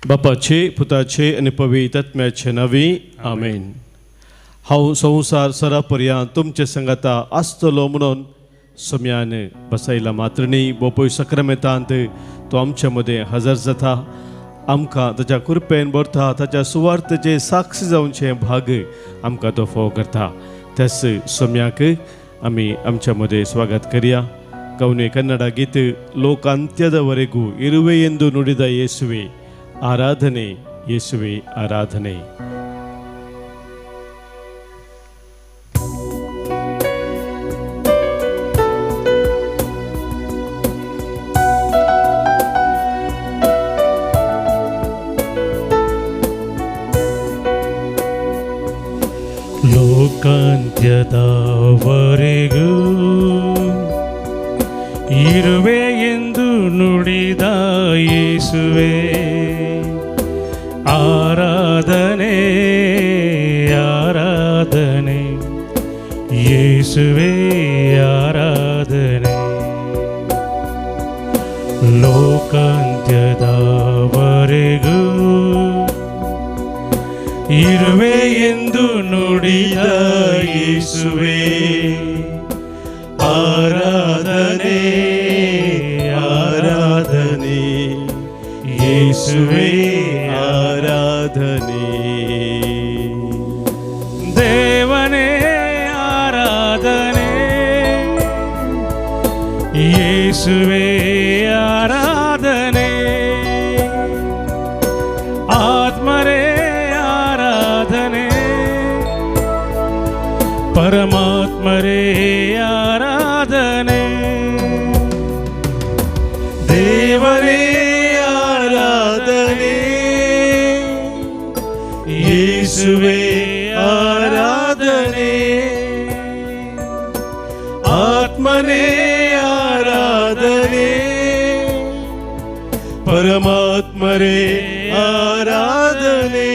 बापाचे पुताचे आनी पवित्र आत्म्याचे नांवी आमेन. हांव संवसार सरा पर्यंत तुमचे संगाता आसतलो म्हणून सम्यान बसयला मात्रणी बोपय सक्रमेतांत तो आमच्या मदें हजर जाता. आमकां ताच्या कृपेन भरता, ताच्या सुवार्थेचे साक्षी जावचे भाग आमकां तो फोव करता. त्याच सम्याक आमी आमच्या मदें स्वागत करया. ಕವನೆ ಕನ್ನಡ ಗೀತೆ ಲೋಕಾಂತ್ಯದವರೆಗೂ ಇರುವೆ ಎಂದು ನುಡಿದ ಯೇಸುವೆ ಆರಾಧನೆ, ಯೇಸುವೆ ಆರಾಧನೆ. ಲೋಕಾಂತ್ಯದವರೆಗೂ ಇರುವೆ ಎಂದು ನುಡಿದ ಯೇಸುವೆ ಆರಾಧನೆ, ಆರಾಧನೆ, ಯೇಸುವೆ ಆರಾಧನೆ. ಲೋಕಾಂತ್ಯದವರೆಗೂ ಇರುವೆ ಎಂದು ನುಡಿದ ಯೇಸುವೆ ಆರಾಧನೆ, ಆರಾಧನೆ, ಯೇಸುವೆ ಆರಾಧನೆ. ದೇವನೇ ಆರಾಧನೆ, ಯೇಸುವೆ ಆರಾಧನೆ, ಆತ್ಮರೇ ಆರಾಧನೆ, ಪರಮಾತ್ಮರೇ ಆರಾಧನೆ. ದೇವರೇ ಆರಾಧನೆ, ಯೇಸುವೆ ಆರಾಧನೆ, ಆತ್ಮನೇ ಆರಾಧನೆ, ಪರಮಾತ್ಮರೇ ಆರಾಧನೆ.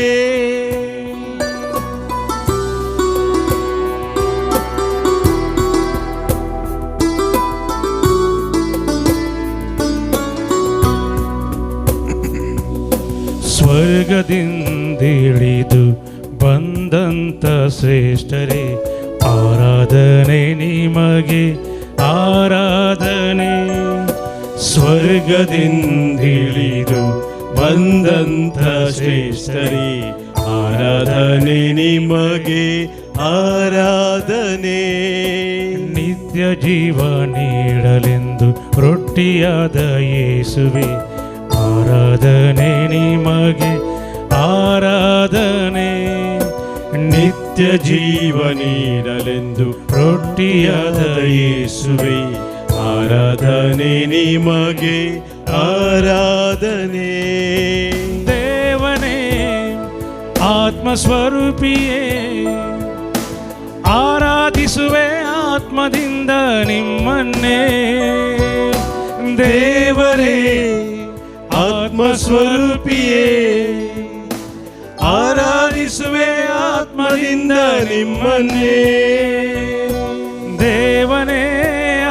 ಸ್ವರ್ಗದಿಂದಿಳಿದು ಬಂದಂತ ಶ್ರೇಷ್ಠರೇ ಆರಾಧನೆ ನಿಮಗೆ ಆರಾಧನೆ. ಸ್ವರ್ಗದಿಂದಿಳಿದು ಬಂದಂಥ ಶ್ರೇಷ್ಠರೇ ಆರಾಧನೆ ನಿಮಗೆ ಆರಾಧನೆ. ನಿತ್ಯ ಜೀವ ನೀಡಲೆಂದು ರೊಟ್ಟಿಯಾದ ಯೇಸುವೆ ಆರಾಧನೆ ನಿಮಗೆ ಆರಾಧನೆ. ನಿತ್ಯ ಜೀವ ನೀಡಲೆಂದು ರೊಟ್ಟಿಯಾದ ಯೇಸುವೆ ಆರಾಧನೆ ನಿಮಗೆ ಆರಾಧನೆ. ದೇವನೇ ಆತ್ಮಸ್ವರೂಪಿಯೇ ಆರಾಧಿಸುವೆ ಆತ್ಮದಿಂದ ನಿಮ್ಮನ್ನೇ. ದೇವರೇ ಆತ್ಮಸ್ವರೂಪಿಯೇ ಆರಾಧಿಸುವೆ ಆತ್ಮದಿಂದ ನಿಮ್ಮನ್ನೇ. ದೇವನೇ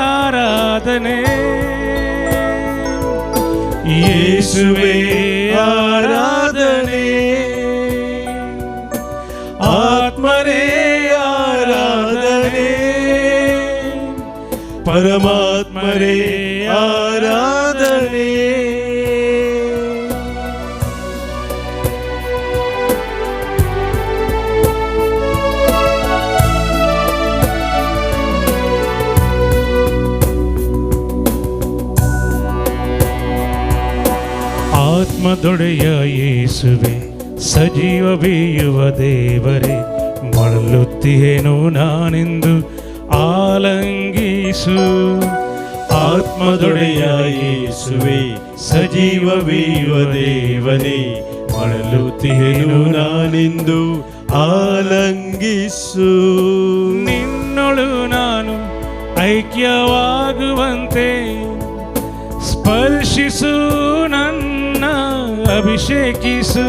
ಆರಾಧನೆ, ಯೇಸುವೆ ಆರಾಧನೆ, ಆತ್ಮನೇ ಆರಾಧನೆ, ಪರಮಾತ್ಮರೇ ಆರಾಧನೆ. ಆತ್ಮದೊಡೆಯ ಯೇಸುವೆ ಸಜೀವ ಬೀಯುವ ದೇವರೇ ಬಳಲುತ್ತಿಹೇನು ನಾನೆಂದು ಆಲಂಗಿಸು. ಆತ್ಮದೊಡೆಯ ಯೇಸುವೆ ಸಜೀವವೀಯುವ ದೇವನೇ ಬಳಲುತ್ತಿಹೆನು ನಾನೆಂದು ಆಲಂಗಿಸು. ನಿನ್ನೊಳು ನಾನು ಐಕ್ಯವಾಗುವಂತೆ ಸ್ಪರ್ಶಿಸು, ನನ್ನ ಅಭಿಷೇಕಿಸು.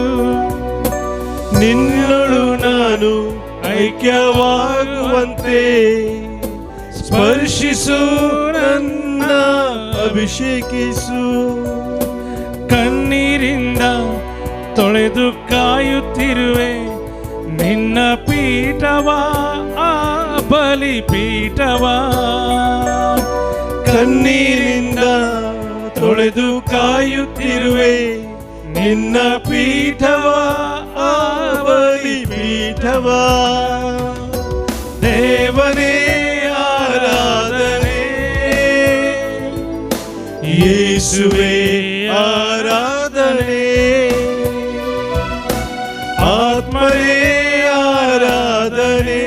ನಿನ್ನೊಳು ನಾನು ಐಕ್ಯವಾಗುವಂತೆ ಸ್ಪರ್ಶಿಸು, ನನ್ನ ಅಭಿಷೇಕಿಸು. ಕಣ್ಣೀರಿಂದ ತೊಳೆದು ಕಾಯುತ್ತಿರುವೆ ನಿನ್ನ ಪೀಠವ, ಆ ಬಲಿ ಪೀಠವ. ಕಣ್ಣೀರಿಂದ ತೊಳೆದು ಕಾಯುತ್ತಿರುವೆ ನಿನ್ನ ಪೀಠವ, ಆ ಬಲಿ ಪೀಠವ. ದೇವನೇ ಆರಾಧನೆ, ಯೇಸುವೆ ಆರಾಧನೆ, ಆತ್ಮನೇ ಆರಾಧನೆ,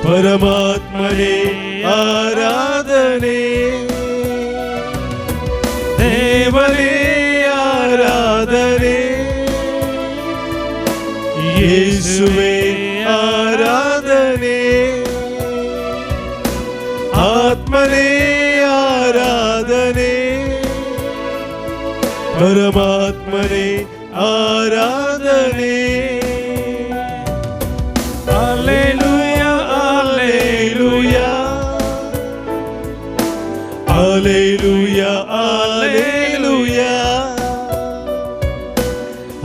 ಪರಮಾತ್ಮನೇ ಆರಾಧನೆ. ದೇವನೇ ಆರಾಧನೆ, ಯೇಸುವೆ ಆರಾಧನೆ, ಆತ್ಮನೇ ಆರಾಧನೆ, ಪರಮಾತ್ಮನೇ ಆರಾಧನೆ. Alleluia, alleluia, alleluia,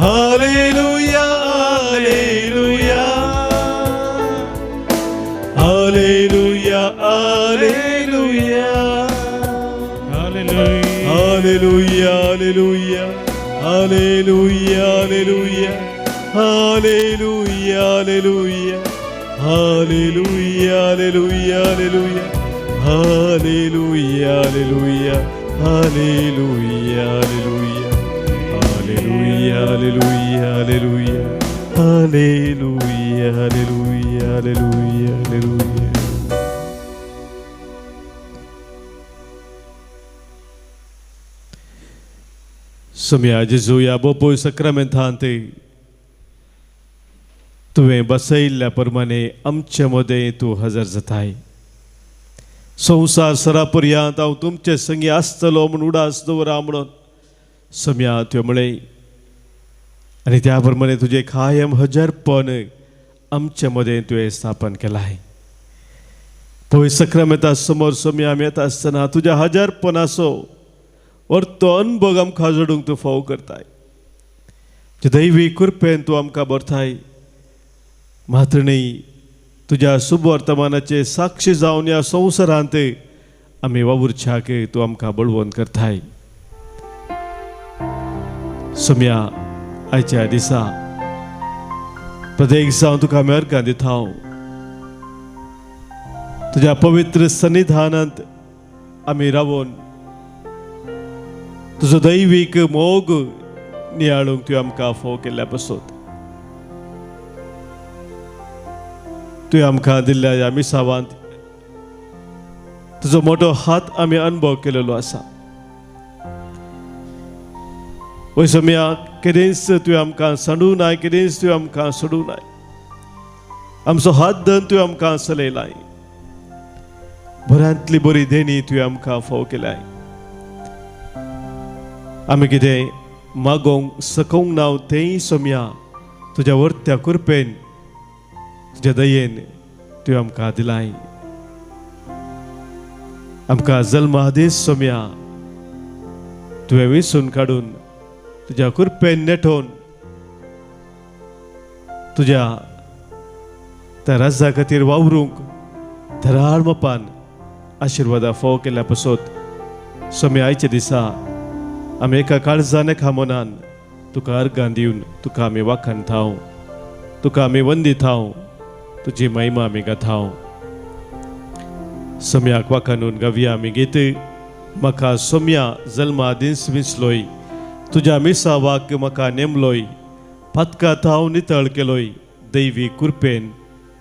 alleluia, alleluia, alleluia, alleluia, alleluia. Alleluia. Alleluia, alleluia, alleluia, alleluia, alleluia, alleluia, alleluia, alleluia, alleluia, alleluia, alleluia, alleluia, alleluia, alleluia, alleluia, alleluia, alleluia, alleluia. Saumya जेजू, ह्या बोपोय सक्रामेंतांत तुवें बसयल्ल्या प्रमाणे आमचे मदें तूं हजर जाताय. संवसार सरा पर्यंत हांव तुमचे संगी आसतलो म्हूण उडास दवरा म्हणून सोम्या तुवें म्हळें, आनी त्या प्रमाणे तुजें कायम हजरपण आमचे मदें तुवें स्थापन केलां. पळय सक्रामेंता समोर सोम्या आमी येता आसतना तुज्या हजरपणाचो वर्तो अनभोग आमकां जोडूंक तूं फोव करताय. तुज्या दैवी कृपेन तूं आमकां भरताय. मात्र न्ही, तुज्या शुभवर्तमानाचे साक्षी जावन ह्या संवसारांत आमी वावुरच्याक तूं आमकां बळवंत करताय. सोम्या, आयच्या दिसा प्रत्येक जावन तुका आमी अर्गां दिता. तुज्या पवित्र सन्निधानांत आमी रावून तुजो दैवीक मोग नियाळूंक तुवें आमकां फोव केल्ल्या पसत तुवें आमकां दिल्ल्या ह्या मिसावांत तुजो मोटो हात आमी अनुभव केलेलो आसा. वय सोम्या, केदेंच तुवें आमकां सांडूं नाय, केदेंच तुवें आमकां सोडूं नाय. आमचो हात धरून तुवें आमकां चलयलाय. बऱ्यांतली बरी देणी तुवें आमकां फोव केलाय. आमी कितें मागोवंक सकोवंक ना तेंय सोम्या तुज्या वर्त्या कृपेन, तुज्या दयेन तुवें आमकां दिलाय. आमकां जल्मा दीस सोम्या तुवें विसून काडून तुज्या कृपेन नेटोवन तुज्या त्या राज्या खातीर वावरूंक धराळ मपान आशिर्वादा फोव केल्या पसत सोम्या आयच्या दिसा आमी एका काळजान एका मनान तुका अर्गां दिवन तुका आमी वाखाणताव, तुका आमी वंदिताव, तुजी महिमा आमी गाताव. सोम्याक वाखाणून गावया आमी गीत. म्हाका सोम्या जल्मा दीस विसलोय, तुज्या मिसावाक म्हाका नेमलोय, पातकात हांव नितळ केलोय, दैवी कृपेन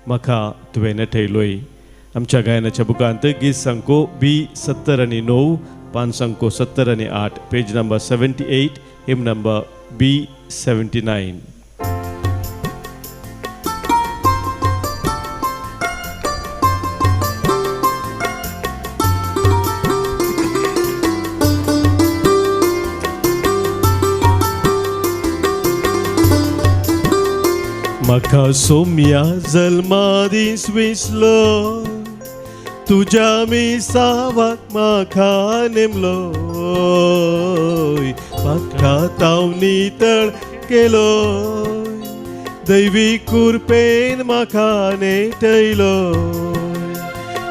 म्हाका तुवें नेटयलोय. आमच्या गायनाच्या बुकांत गीत सांको बी 79, पान सांको 78, पेज नंबर 78, हिम नंबर बी 79. म्हाका सोम्या जल्मा दीस विसलो, तुज्या मिसावाक म्हाका नेमलो, पातकां नितळ केलो, दैवी कृपेन म्हाका नेटयलो।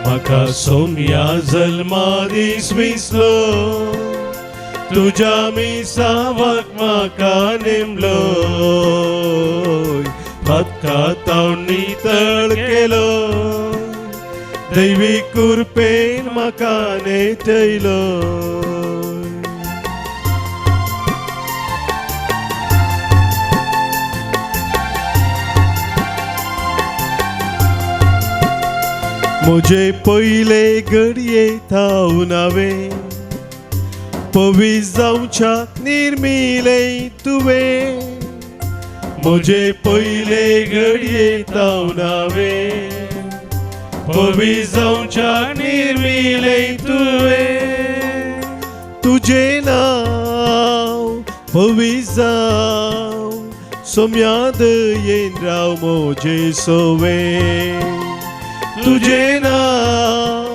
म्हाका सोम्या जल्मा दीस विसलो, तुज्या मिसावाक म्हाका नेमलो। पातकां नितळ केलो, दैवी कृपेन म्हाका नेटयलो। म्हजे पयले घडये थावन हांवें पवीस जावच्याक निर्मिलें तुवें। म्हजे पयले घडये थावन हांवें पवीस जावच्याक निर्मिलें तुवें। तुजें नांव पवीस जावं, सोम्या दयेन राव म्हजे सोवें। तुजें नांव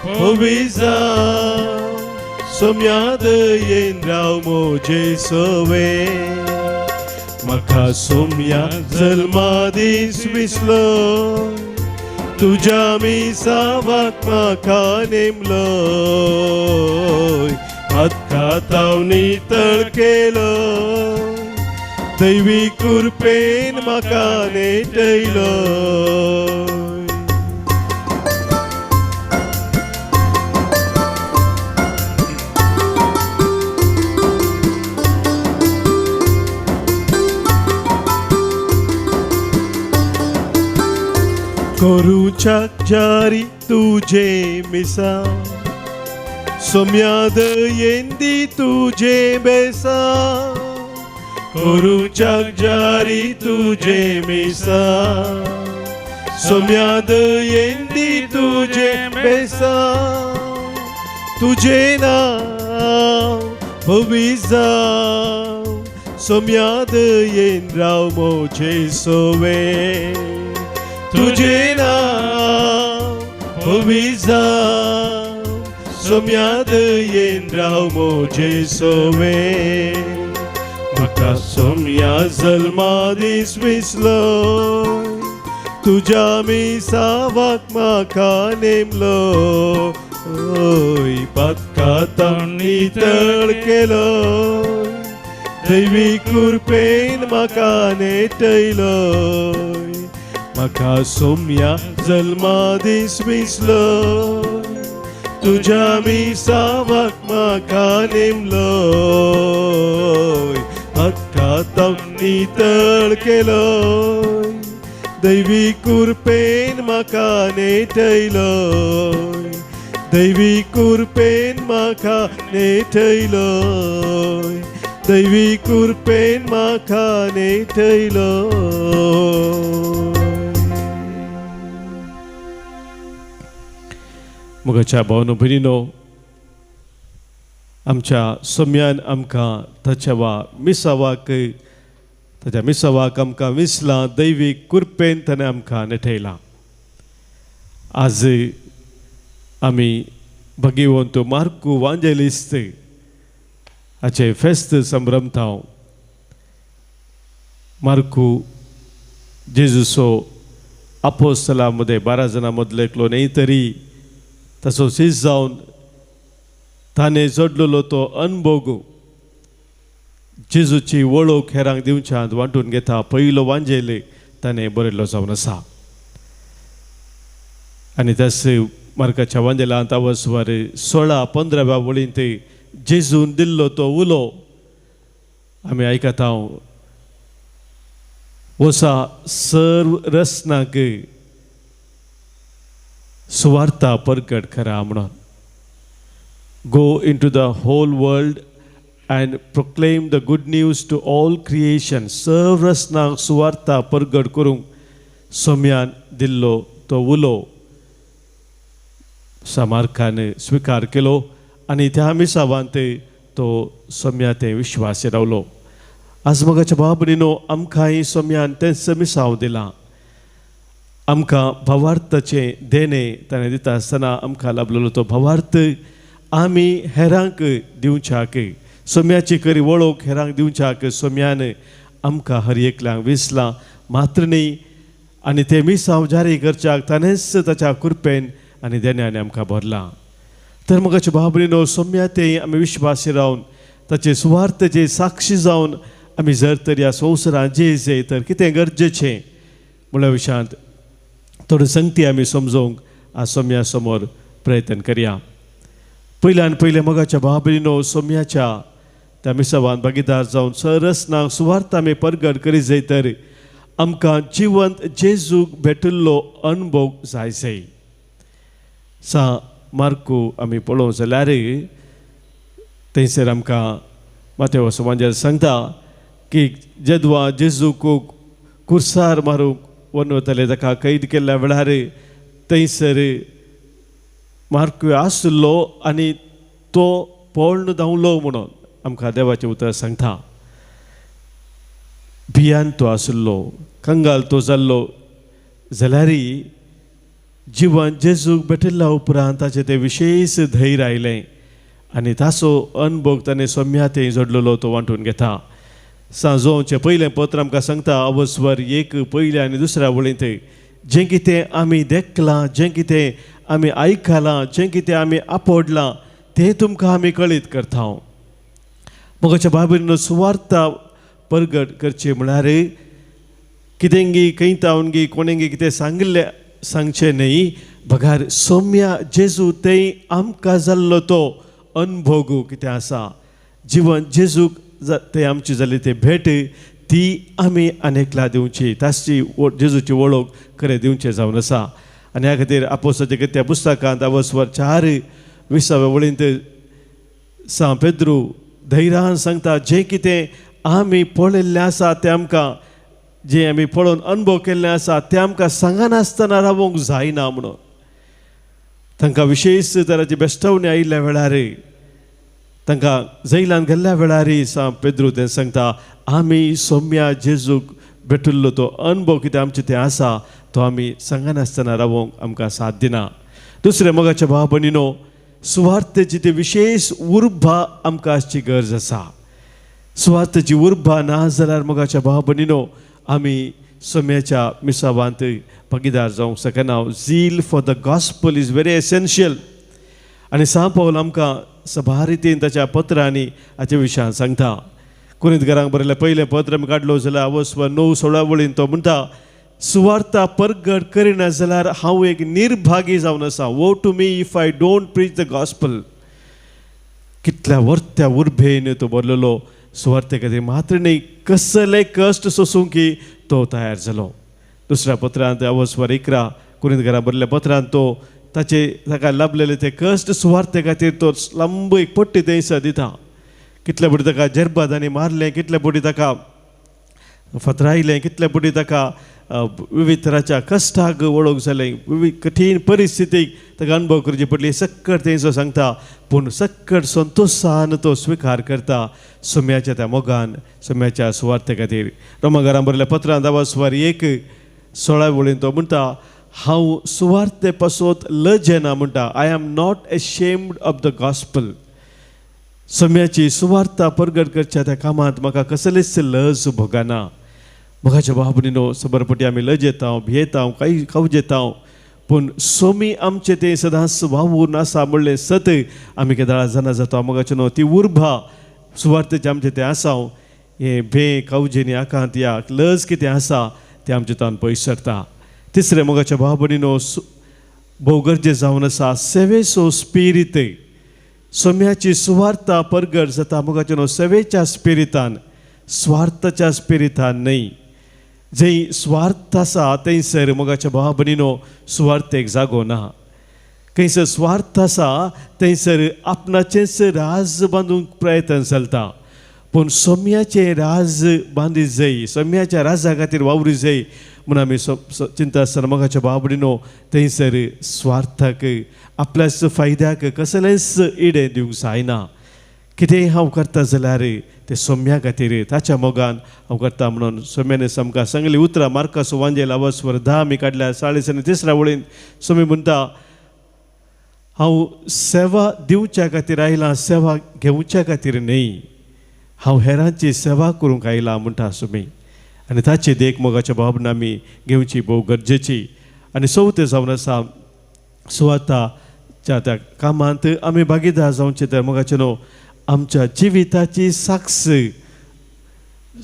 पवीस जावं, सोम्या दयेन राव म्हजे सोवें। म्हाका सोम्या जल्मा दीस विसलो, तुज्या मिसावाक म्हाका नेमलो। पातकां नितळ केलो, दैवी कृपेन म्हाका नेटयलो। करुच्याक जारी तुजे मिसा, सोम्या दयेन दी तुजे बेसा। करुच्याक जारी तुजे मिसा, सोम्या दयेन दी तुजे बेसा। तुजें नांव पवीस जावं, सोम्या दयेन राव म्हजे सोवें। तुजें नांव पवीस जावं, सोम्या दयेन राव म्हजे सोवें। म्हाका सोम्या जल्मा दीस विसलो, तुज्या मिसावाक म्हाका नेमलो। पातकां नितळ केलो, दैवी कृपेन म्हाका नेटयलो। म्हाका सोम्या जल्मा दीस विसलो, तुज्या मिसावाक म्हाका नेमलो। पातकां नितळ केलो, दैवी कृपेन म्हाका नेटयलो। दैवी कृपेन म्हाका नेटयलो, दैवी कृपेन म्हाका नेटयलो। मोगाच्या भावनो भयणीनो, आमच्या सोम्यान आमकां ताच्या वा मिसावाक, ताच्या मिसावाक आमकां विसलां, दैवीक कृपेन ताणें आमकां नेटयलां। आज आमी भगवंत मार्कू वांजेलिस्त हाचें फेस्त संभ्रमता। मार्कू जेजूचो आपोस्तला मदें 12 जाणां मदलो एकलो न्हय तरी ताचो शीस जावन ताणें जोडलेलो तो अनभोग जेजूची वळख हेरांक दिवच्यांत वांटून घेता पयलो वांजेल ताणें बरयल्लो जावन आसा। आनी त्याच मार्काच्या वांजेलांत आवसवार 16-15 वळींत जेजून दिल्लो तो उलो आमी आयकता। वसा सर्व रसनाक सुवार्ता परगट करा म्हणून। Go into the whole world and proclaim the good news to all creation. सर्व रसनाक सुवार्ता परगट करूंक सोम्यान दिल्लो तो उलो सामार्कान स्विकार केलो आनी त्या मिसावांत तो सोम्या ते विश्वास रावलो। आज मोगाच्या भाव भयणीनो, आमकांय सोम्यान तेंच मिसांव दिलां। आमकां भावार्थाचें देणें ताणें दिता आसतना आमकां लाभलेलो तो भावार्थ आमी हेरांक दिवच्याक सोम्याची खरी वळख हेरांक दिवच्याक सोम्यान आमकां हर एकल्यांक विसलां मात्र न्ही, आनी तें मिसांव जारी करच्याक ताणेंच ताच्या कृपेन आनी देण्यान आमकां भरलां. तर मोगाचे भाव भयणीनो, सोम्या तें आमी विश्वासी रावन ताचे सुवार्थेचे साक्षी जावन आमी जर तर ह्या संवसारांत जे जे तर कितें गरजेचें म्हणल्या विशयांत थोड्यो संगती आमी समजोवंक आज सोम्या समोर प्रयत्न करया. पयल्यान पयलें मोगाच्या भाव भयणीनो, सोम्याच्या त्या मिसावान भागीदार जावन सरसना सुवार्थ आमी परगट करीत जाय तर आमकां जिवंत जेजूक भेटिल्लो अणभव जाय जाय. सा मार्कू आमी पळोवंक जाल्यार थंयसर आमकां मातेव समाजान सांगता की जेदवा जेजूक कुर्सार मारूंक व्हरून वताले ताका कैद केल्ल्या वेळार थंयसर मार्कू आसलो आनी तो पळोवन धांवलो म्हणून आमकां देवाचें उतर सांगता. भियान तो आसलो, कंगाल तो जाल्लो जाल्यार जिवन जेजूक भेटिल्ल्या उपरांत ताचें तें विशेश धैर्य आयलें आनी ताचो अणभव ताणें सोम्या थंय जोडलेलो तो वांटून घेता. सांजोवचें पयलें पत्र आमकां सांगता अवस्वर 1 पयल्या आनी दुसऱ्या वळींत जें कितें आमी देखलां, जें कितें आमी आयकलां, जें कितें आमी आपडलां तें तुमकां आमी कळीत करता. मोगाच्या बाबीन सुवार्थ परगट करची म्हळ्यार कितेंगी खंय तावनगी कोणेंगी कितें सांगिल्लें सांगचें न्हय, बगार सोम्या जेजू थंय आमकां जाल्लो तो अणभोग कितें आसा, जिवन जेजूक थंय आमची जाल्ली ती भेट ती आमी आनेकला दिवची, ताची जेजूची वळख खरें दिवचें जावन आसा. आनी ह्या खातीर आपोसाच्या त्या पुस्तकांत अवस्वर 4 20व्या वळींत सांव पेद्रू धैर्यान सांगता जें कितें आमी पळयल्लें आसा तें आमकां, जें आमी पळोवन अणभव केल्लें आसा तें आमकां सांगनासतना रावूंक जायना म्हणून. तांकां विशेश तराची बेश्टवणी आयिल्ल्या वेळार, तांकां जैलान गेल्ल्या वेळार सांव पेद्रू तें सांगता आमी सोम्या जेजूक भेटिल्लो तो अणभव कितें आमचें तें आसा तो आमी सांगनासतना रावूंक आमकां साथ दिना. दुसरें मोगाच्या भाव भयणीनो, सुवार्थेची ती विशेश उर्बा आमकां आसची गरज आसा. सुवार्थेची उर्बा ना जाल्यार मोगाच्या भाव भयणीनो आमी सोम्याच्या मिसावांत भागीदार जावंक शकना. Zeal for the gospel is very essential. आनी सांव पावल आमकां सभा रितीन ताच्या पत्रांनी हाचे विशयान सांगता. कुरिंत घरांक बरयलें पयलें पत्र आमी काडलो जाल्यार अवस्वर 9:16 वळीन तो म्हणटा सुवार्था परगट करिना जाल्यार हांव एक निर्भागी जावन आसा. Woe to me if I don't preach the gospel. कितल्या वर्त्या उर्बेन तो बरलेलो सुवार्थे खातीर मात्र न्हय, कसले कश्ट सोसूंक तो तयार जालो. दुसऱ्या पत्रांत अवस्वर 11 कुरिंत घरा बरयल्ल्या पत्रांत तो ताचे ताका लाभलेले ते कश्ट सुवार्थे खातीर तो लांब एक पट्टी थंयसर दिता. कितले पटी ताका जेरबादांनी मारलें, कितले पटी ताका फतरायलें, कितले पटी ताका विविध तराच्या कश्टाक वळख जालें, विविध कठीण परिस्थितीक ताका अणभव करची पडली. सक्कड थंयसर सांगता पूण सक्कड संतोशान तो स्विकार करता सोम्याच्या त्या मोगान, सोम्याच्या सुवार्थे खातीर. रोमा घरां बरयल्या पत्रांत अवस्वर 1:16 वळीन तो म्हणटा हांव सुवार्थे पासत लजेना म्हणटा. I am not ashamed of the gospel. सोम्याची सुवार्था परगट करच्या त्या कामांत म्हाका कसलेच लज भोगना. मोगाच्या भाव भयणीनो, सबरपटी आमी लजेता, भियेता, कांय खावजेता, पूण सोमी आमचें तें सदांच वावून आसा म्हणलें सत आमी केदाळा जाणा जाता. मोगाचें न्हू ती उर्बा सुवार्थेचें आमचें तें आसा, हें भे कावजेनी आकांत या लज कितें आसा तें आमचें तान पयस सरता. तिसरें मोगाच्या भाव भयणीनो, भोव गरजे जावन आसा सेवेचो स्पिरीत. सोम्याची सुवार्था परगट जाता मोगाचें न्हू सेवेच्या स्पिरितान, स्वार्थाच्या स्पिरितान न्हय. जंय स्वार्थ आसा थंयसर मोगाच्या भाव भयणीनो सुवार्थेक जागो ना. खंयसर स्वार्थ आसा थंयसर आपणाचेंच राज बांदूंक प्रयत्न चलता, पूण सोम्याचें राज बांदी जाय, सोम्याच्या राजा खातीर वावरी जाय म्हूण आमी चिंता आसतना मोगाच्या भाव भयणीनो थंयसर स्वार्थाक आपल्याच फायद्याक कसलेंच इडें दिवंक जायना. कितेंय हांव करता जाल्यार तें सोम्या खातीर, ताच्या मोगान हांव करता म्हणून सोम्याने आमकां सांगली उतरां. मार्कासो वांजेल अवस्वर 10 आमी काडल्या 40 आनी 3 वळीन सोमी म्हणटा हांव सेवा दिवच्या खातीर आयलां, सेवा घेवच्या खातीर न्हय. हांव हेरांची सेवा करूंक आयला म्हणटा सुमी. आनी ताची देख मोगाच्या बाबन आमी घेवची भोव गरजेची. आनी चवथें जावन आसा सुवार्थाच्या त्या कामांत आमी भागीदार जावचे तर मोगाचे न्हू आमच्या जिविताची साक्ष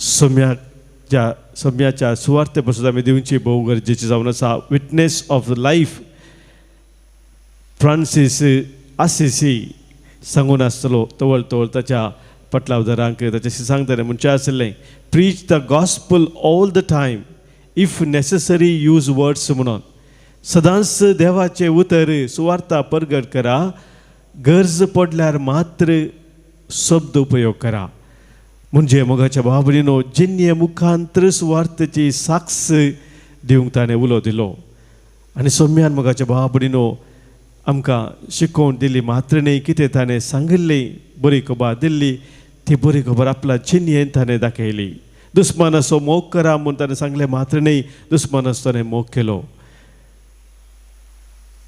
सम्याच्या सम्याच्या सुवार्थे पसून आमी दिवची भोव गरजेची जावन आसा. Witness of life Francis Assisi सांगून आसतलो तवळ तवळ ताच्या पटलावदारांक ताच्याशी सांगताले म्हणचें आसलें, preach the gospel all the time, if necessary use words म्हणून. सदांच देवाचें उतर सुवार्ता परगट करा, गरज पडल्यार मात्र शब्द उपयोग करा. म्हणजे मोगाच्या बाबरीनो जिन्य मुखांत्र सुवार्थेची साक्ष दिवंक ताणें उलो दिलो. आनी सोम्यान मोगाच्या बाबरीनो आमकां शिकोवन दिली मात्र न्ही, कितें ताणें सांगिल्ली बरी खबर दिल्ली ती बरी खबर आपल्या जिन्येन ताणें दाखयली. दुस्मानाचो मोग करा म्हूण ताणें सांगलें मात्र न्ही, दुस्मानाचो ताणें मोग केलो.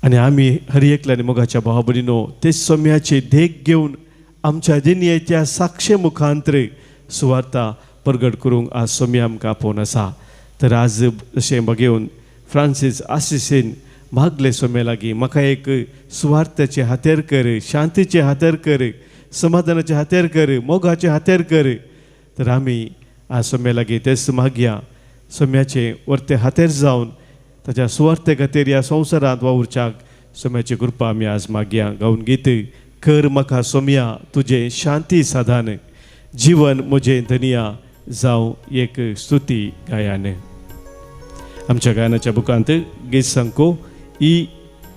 आनी आमी हर एकल्यान मोगाच्या भाव-भयणीनो ते सोम्याची देख घेवन आमच्या जिणेच्या साक्षे मुखांतर सुवार्ता परगट करूंक आज सोम्या आमकां आपोवन आसा. तर आज अशें बघेवन फ्रांसीस आसिसीन मागले सोम्या लागीं, म्हाका एक सुवार्थाचे हातेर कर, शांतीचे हातेर कर, समाधानाचे हातेर कर, मोगाचे हातेर कर. तर आमी आज सोम्या लागीं तेच मागया, सोम्याचे वर्ते हातेर जावन ताच्या सुवार्थे खातीर ह्या संवसारांत वावुरच्याक सोम्याची कृपा आमी आज मागया. गावन गीत कर म्हाका सोम्या तुजें शांती साधान, जीवन म्हजें धनिया जावं एक स्तुती गायान. आमच्या गायनाच्या बुकांत गीत संको ई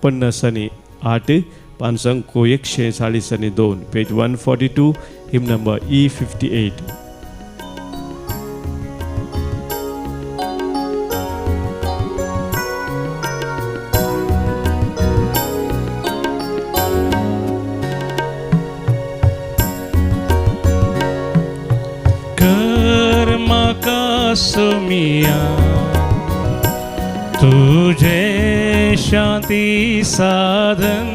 58, पान संको 142, पेज 142, हिम नंबर ई 58. कर म्हाका सोमिया तुझे शांती साधन,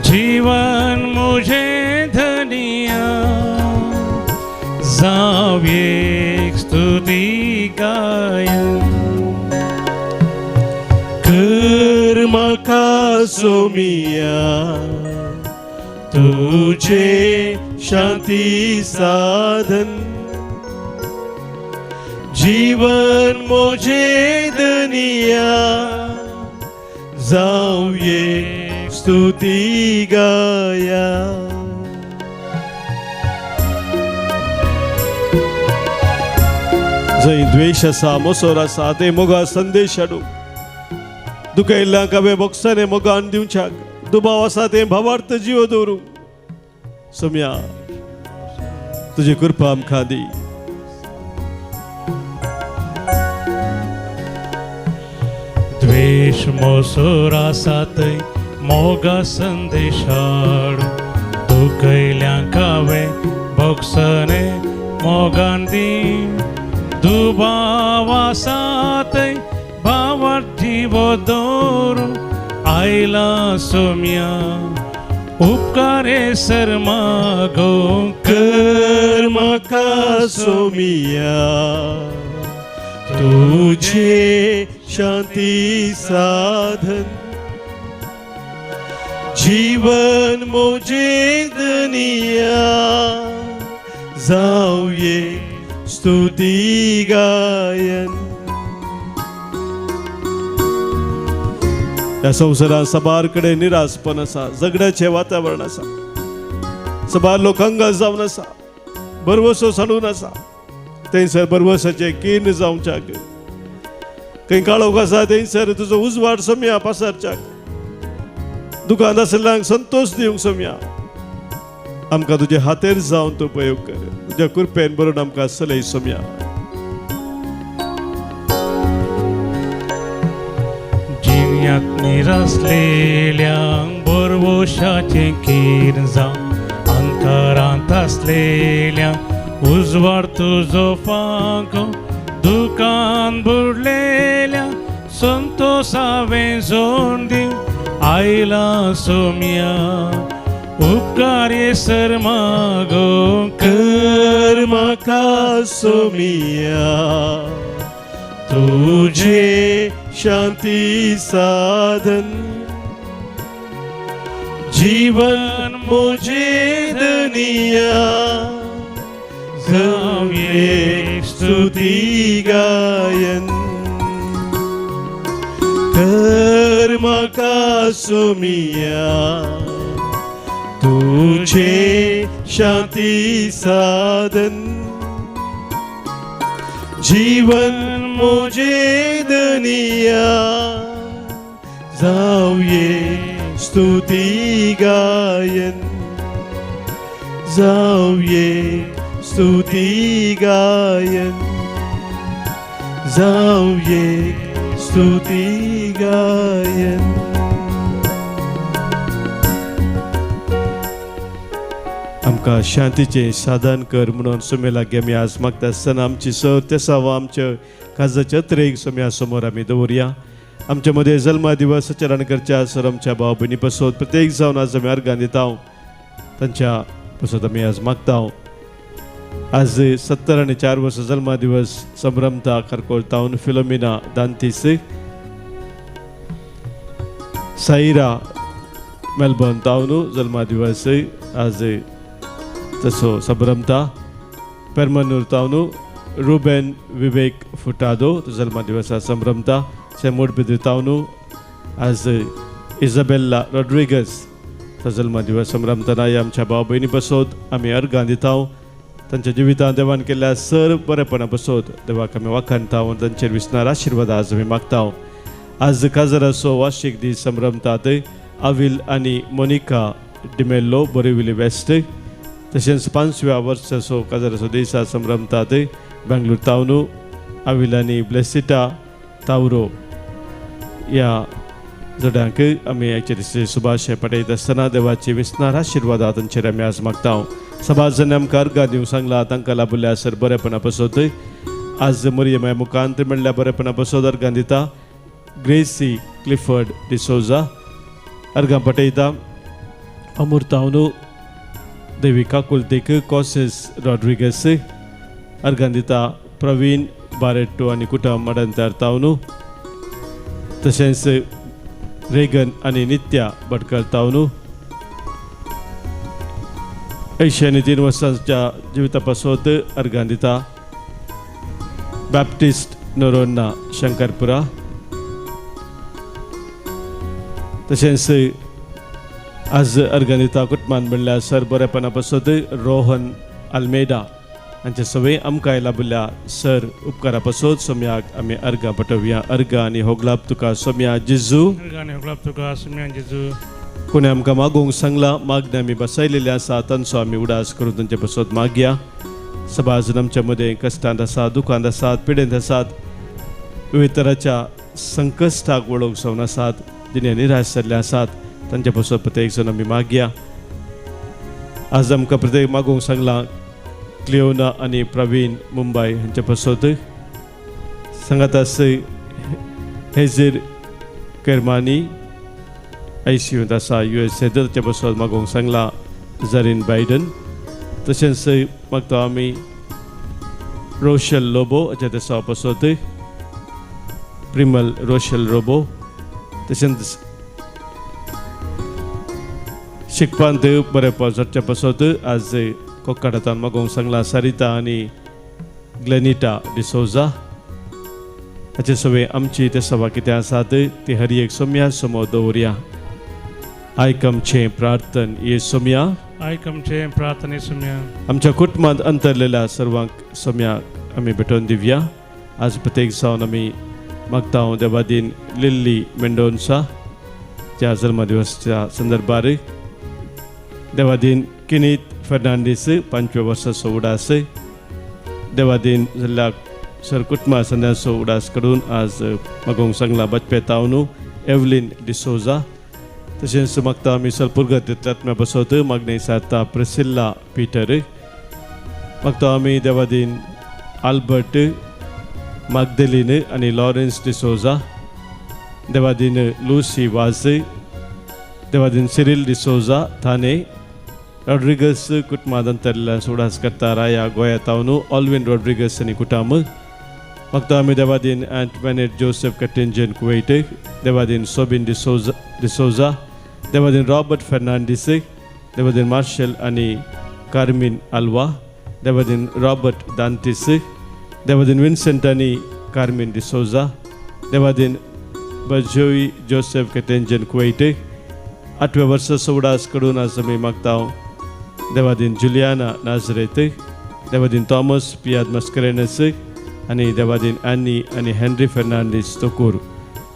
जीवन मुझे धनिया जावे स्तुती गायन. कर म्हाका सोमिया तुझे शांती साधन, जीवन मोजे दनिया जावये स्तुती गाया. जंय द्वेश आसा, मोसोर आसा, ते मोगा संदेश हाडू. दुखयल्ल्यांक हांवें बोगसाने मोगान दिवच्याक, दुबाव आसा ते भावार्थ जीव दवरूं. सोम्या तुजी कृपा आमकां दी. द्वेश मोसोर आसा थंय मोगा संदेश हाडू, दुखयल्यांक हांवें बोगसने मोगान दी. दुबाव आसा थंय भावार्थ जीव दवरूं. आयला सोम्या उपकारे सर मागो. कर म्हाका सोमिया तुझे शांती साधन, जीवन मोजे दनिया जावये स्तुती गायन. ह्या संवसारांत सबार कडेन निराशपण आसा, झगड्याचें वातावरण आसा, सबार लोक अंगास जावन आसा, भरवसो सांडून आसा. थंयसर भरवसाचें किर्ण जावच्याक, खंय काळोख आसा थंयसर तुजो उजवाड सोम्या पासारच्याक, दुकान आशिल्ल्यांक संतोश दिवंक सोम्या. आमकां तुजे हातेर जावन तूं उपयोग कर, तुज्या कृपेन बरोवन आमकां चलय सोम्या. जिन्यांत निरासलेल्यांक भरवशाचें किर्ण जावं, अंतरांत आसलेल्यांक उजवाड तुजो फांको, दुकान बुडलेल्या संतोषावें जोड दिवं. आयला सोम्या उपकार येसर मागो कर म्हाका सोमिया तुझे शांती साधन जीवन मुझे दुनिया जावये स्तुती गायन कर म्हाका सोमिया तुझे शांती साधन जीवन मुझे दुनिया जावये स्तुती गायन जावये स्तुती गायन जावये स्तुती गायन. आमकां शांतीचें साधन कर म्हणून सोम्या लागीं आमी आज मागता आसतना आमची सर तेसांव आमच्या काजाच्या अत्रेक सोम्या समोर आमी दवरया. आमच्या मदें जल्मा दिवस आचरण करच्या सर आमच्या भाव भयणी पसत प्रत्येक जावन आज आमी अर्गां दिता तांच्या पसत आमी आज मागता. आज 74 वर्सां जल्मा दिवस संभ्रमता खारकोळ तावन फिलोमिना दांतीस, साईरा मेलबर्न तावन जल्मा दिवस आज तसो संभ्रमता. पेरमनूर तावन रुबेन विवेक फुटादो जल्मा दिवसा संभ्रमता. सेमोड तावन आज इजाबेल्ला रॉड्रिगस जल्मा दिवस संभ्रमतना आमच्या भाव भयणी बसोत आमी अर्गां दिता. तांच्या जिवितांत देवान केल्ल्या सर बरेपणा बसोत देवाक आमी वाखाणता तांचेर विसणार आशिर्वाद आज आमी मागता. आज काजराचो वार्षिक दीस संभ्रमतात आविल आनी मोनिका डिमेल्लो बोरिविली वेस्ट. तशेंच 5व्या वर्साचो काजराचो दीस आज संभ्रमतात बेंगलूर तावनू आविल आनी ब्लेसिटा तावरो ह्या जोड्यांक आमी आयचे सुभाशे पटयत आसतना देवाची विसणार आशिर्वादा तांचेर आमी आज मागता. समाजान आमकां अर्गां दिवंक सांगला तांकां लाभल्या सर बरेपणा पसत आज मरियमाय मुखांत म्हणल्यार बरेपणा पसत अर्गां दिता. ग्रेसी क्लिफर्ड डिसोजा अर्गां पटयता. अमूर्तावनू देवी काकुलतेक कॉसेस रॉड्रिगस अर्गां दिता. प्रवीण बारेट्टो आनी कुटुंब मडंतर तावनू तशेंच रेगन आनी नित्या भटकल तावनू 83 वर्सांच्या जिविता पासत अर्गां दिता. बॅप्टिस्ट नोरोन्ना शंकरपुरा तशेंच आज अर्गां दिता कुटुंबान म्हणल्यार सर बरेपणा पासत रोहन आल्मेडा हांचे सगळे आमकां लाभल्या सर उपकारा पासत सोम्याक आमी अर्गां पटोवया. अर्गां आनी होगलाप तुका सोम्या जेजू. तुका सोम्या जेजू. कोणी आमकां मागूंक सांगला मागणें आमी बसयलेलें आसा तांचो आमी उडास करून तांचे पासत मागया. समाज आमच्या मदें कश्टांत आसात, दुखांत आसात, पिडेंत आसात, विविध तराच्या संकश्टाक वळोवंक जावन आसात, जिणे निराश जाल्ले आसात तांचे पासत प्रत्येक जाण आमी मागया. आज आमकां प्रत्येक मागूंक सांगलां क्लियोना आनी प्रवीण मुंबय हांचे पासत सांगात हेझीर करमानी आयसीयूंत आसा USA ताचे पासत मागूंक सांगलां जरीन बायडन. तशेंच मागता आमी रोशल लोबो हाच्या देसा पासत प्रिमल रोशल रोबो. तशेंच शिकपांत बरें जावच्या पासत आज कोकाडांत मागूंक सांगलां सरिता आनी ग्लेनिटा डिसोजा हाचे सगळे आमची ते सभा कितें आसात ती हर एक सोम्या समोर दवरया. आयक आमचें प्रार्थन ये सोम्या. आयक आमचें प्रार्थने सोम्या. आमच्या कुटुंबांत अंतरलेल्या सर्वांक सोम्या आमी भेटोवन दिवया. आज प्रत्येक जावन आमी मागता देवादीन लिल्ली मेंडोन्सा त्या जल्मदिवसाच्या संदर्भार देवादीन किनीत फेर्नांडीस 5व्या वर्साचो उडास देवादीन जाल्ल्या सर कुटुंबा संद्याचो उडास करून आज मागूंक सांगला बचपे तावनू एवलीन डिसोजा. तशेंच मागता आमी सलपुरगतींतल्या बसत मागणी सारता प्रिसिल्ला पीटर. मागता आमी देवादीन आल्बर्ट मागदेलीन आनी लॉरेन्स डिसोजा देवादीन लुसी वाज देवादीन सिरील डिसोजा थाने रॉड्रिगस कुटुंबा दंतरल्या सुडास करता राया गोंया तावन ऑल्विन रॉड्रिगस आनी कुटुंब मागता आमी देवादीन अँटवेनेट जोसेफ कटेंजन कुवेट देवादीन सोबिन डिसोजा डिसोजा देवादीन रॉबर्ट फेर्नांडीस देवादीन मार्शल आनी कार्मीन आल्वा देवादीन रॉबर्ट दांतीस देवादीन विन्सेंट आनी कार्मीन डिसोजा देवादीन बजोई जोसेफ कटेंजन कुवेट आठव्या वर्सा सोवडास कडून आज आमी मागता देवादीन जुलियाना नाजरेत देवादीन थॉमस पियाद मस्करेनस आनी देवादीन आनी आनी हेनरी फेर्नांडीस तोकूर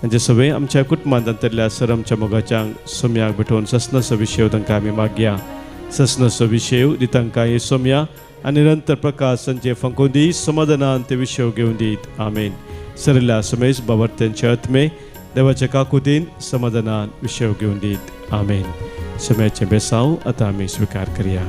हांचे सगळे आमच्या कुटुंबांत अंतरल्या सर आमच्या मोगाच्यांक सोम्याक भेटोवन ससनाचो विशय तांकां आमी मागया. ससनाचो विशय दी तांकां हे सोम्या आनी निरंतर प्रकाश तांचे फांकोवन दी समाधानान ते विशय घेवन दीत. आमेन. सरिल्ल्या समेज बाबर्त्यांचे आत्मे देवाच्या काकुतीन समाधानान विशय घेवन दीत. आमेन. सोम्याचें बेसांव आतां आमी स्विकार करया.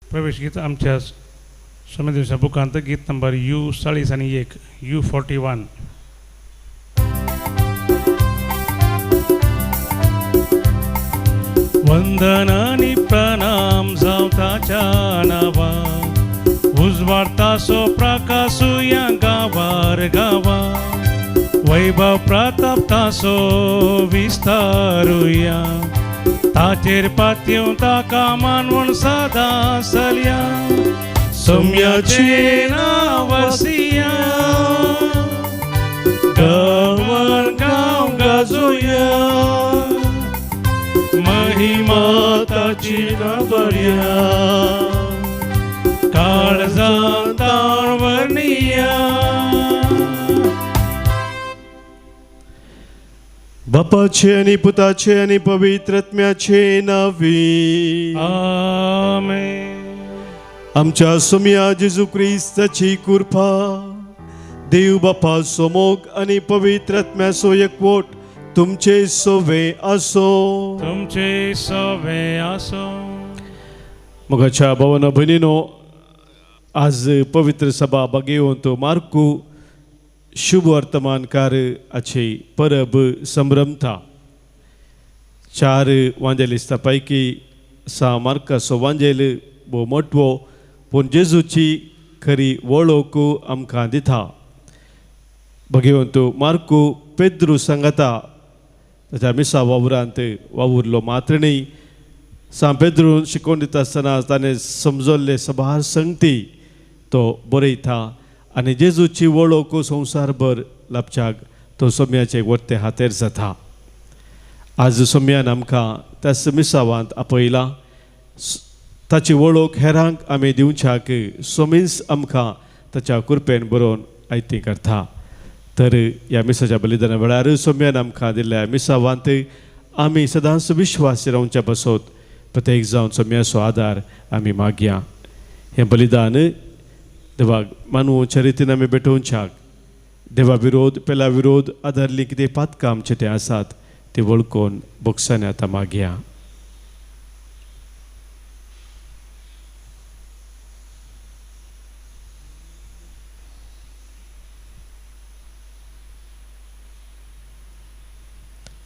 प्रवेश गीत आमच्या समितीच्या बुकांत गीत नंबर you 40 आणि 1 you 41. वंदन आणि प्रणाम जावं ताच्या नांवा उजवाडतासो प्रकाशुया गांवार गांवा वैभव प्रताप तासो विस्तारुया ताचेर पातयेवन ताका मानवण सदां चलया सोम्याचें नांव वसिया गांवान गांव गाजोया महिमा ताची बर्या काळजां ताण वर्णिया. बापाचे आनी पुताचे आनी पवित्र आत्म्याचे नांवी आमेन. आमच्या सोम्या जेजू क्रिस्ताची कृपा देव बापाचो मोग आनी पवित्र आत्म्याचो एकवट तुमचे सोवे आसो. तुमचे सोवे आसो. मोगाच्या भावानो भयणीनो, आज पवित्र सभा बागेवंत मार्कू शुभ वर्तमानकार आची परब संभ्रमता. 4 वांजेलिस्ता पैकी सा मार्काचो वांजेल भोव मोटवो पूण जेजूची खरी वळख आमकां दिता. भगवंत मार्कू पेद्रू सांगता ताच्या मिसा वावरांत वावुरलो मात्र न्ही, सांत पेद्रून शिकोवन दिता आसतना ताणें समजल्ले सभार संगती तो बरयता आनी जेजूची वळख संवसारभर लाभच्याक तो सोम्याचे वरते हातेर जाता. आज सोम्यान आमकां त्या मिसावांत आपयला. ताची वळख हेरांक आमी दिवच्याक सोमींच आमकां ताच्या कृपेन बरोवन आयती करता. तर ह्या मिसाच्या बलिदाना वेळार सोम्यान आमकां दिल्ल्या मिसावांत आमी सदांच विश्वास रावच्या बसत प्रत्येक जावन सोम्याचो आदार आमी मागया. हें बलिदान देवाक मानवच्या रितीन आमी भेटोवच्याक देवा विरोध पेला विरोध आदारली कितें पातकां आमचें तें आसात ती वळखून बोगसांनी आतां मागया.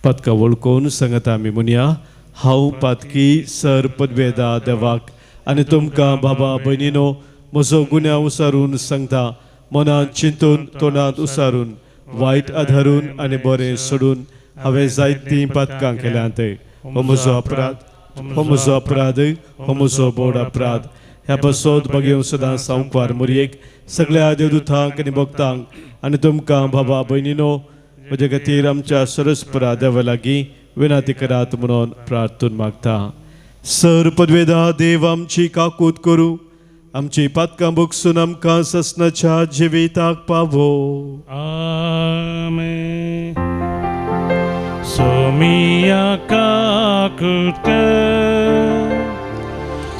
पातकां वळखून सांगता आमी म्हणया, हांव पातकी सर पदवेदा देवाक आनी तुमकां बाबा भयणीनो म्हजो गुन्यांव उसारून सांगता, मनांत चिंतून तोंडांत उसारून वायट आधारून आनी बरें सोडून हांवें जायतीं पातकां केल्यांत. हो म्हजो अपराध, हो म्हजो अपराध, हो म्हजो बोड अपराध. ह्या पासत बगेवन सदां सांकवार मुरयेक सगळ्या देवदूतांक आनी भक्तांक आनी तुमकां बाबा भयणीनो म्हजे खातीर आमच्या सरस्परा देवा लागीं विनंती करात म्हणून प्रार्थून मागता. सर पदवेदा देव आमची काकूत करूं, आमची पातकां भोगसून आमकां ससनाच्या जिविताक पावो. आमेन. सोमिया काकूत कर,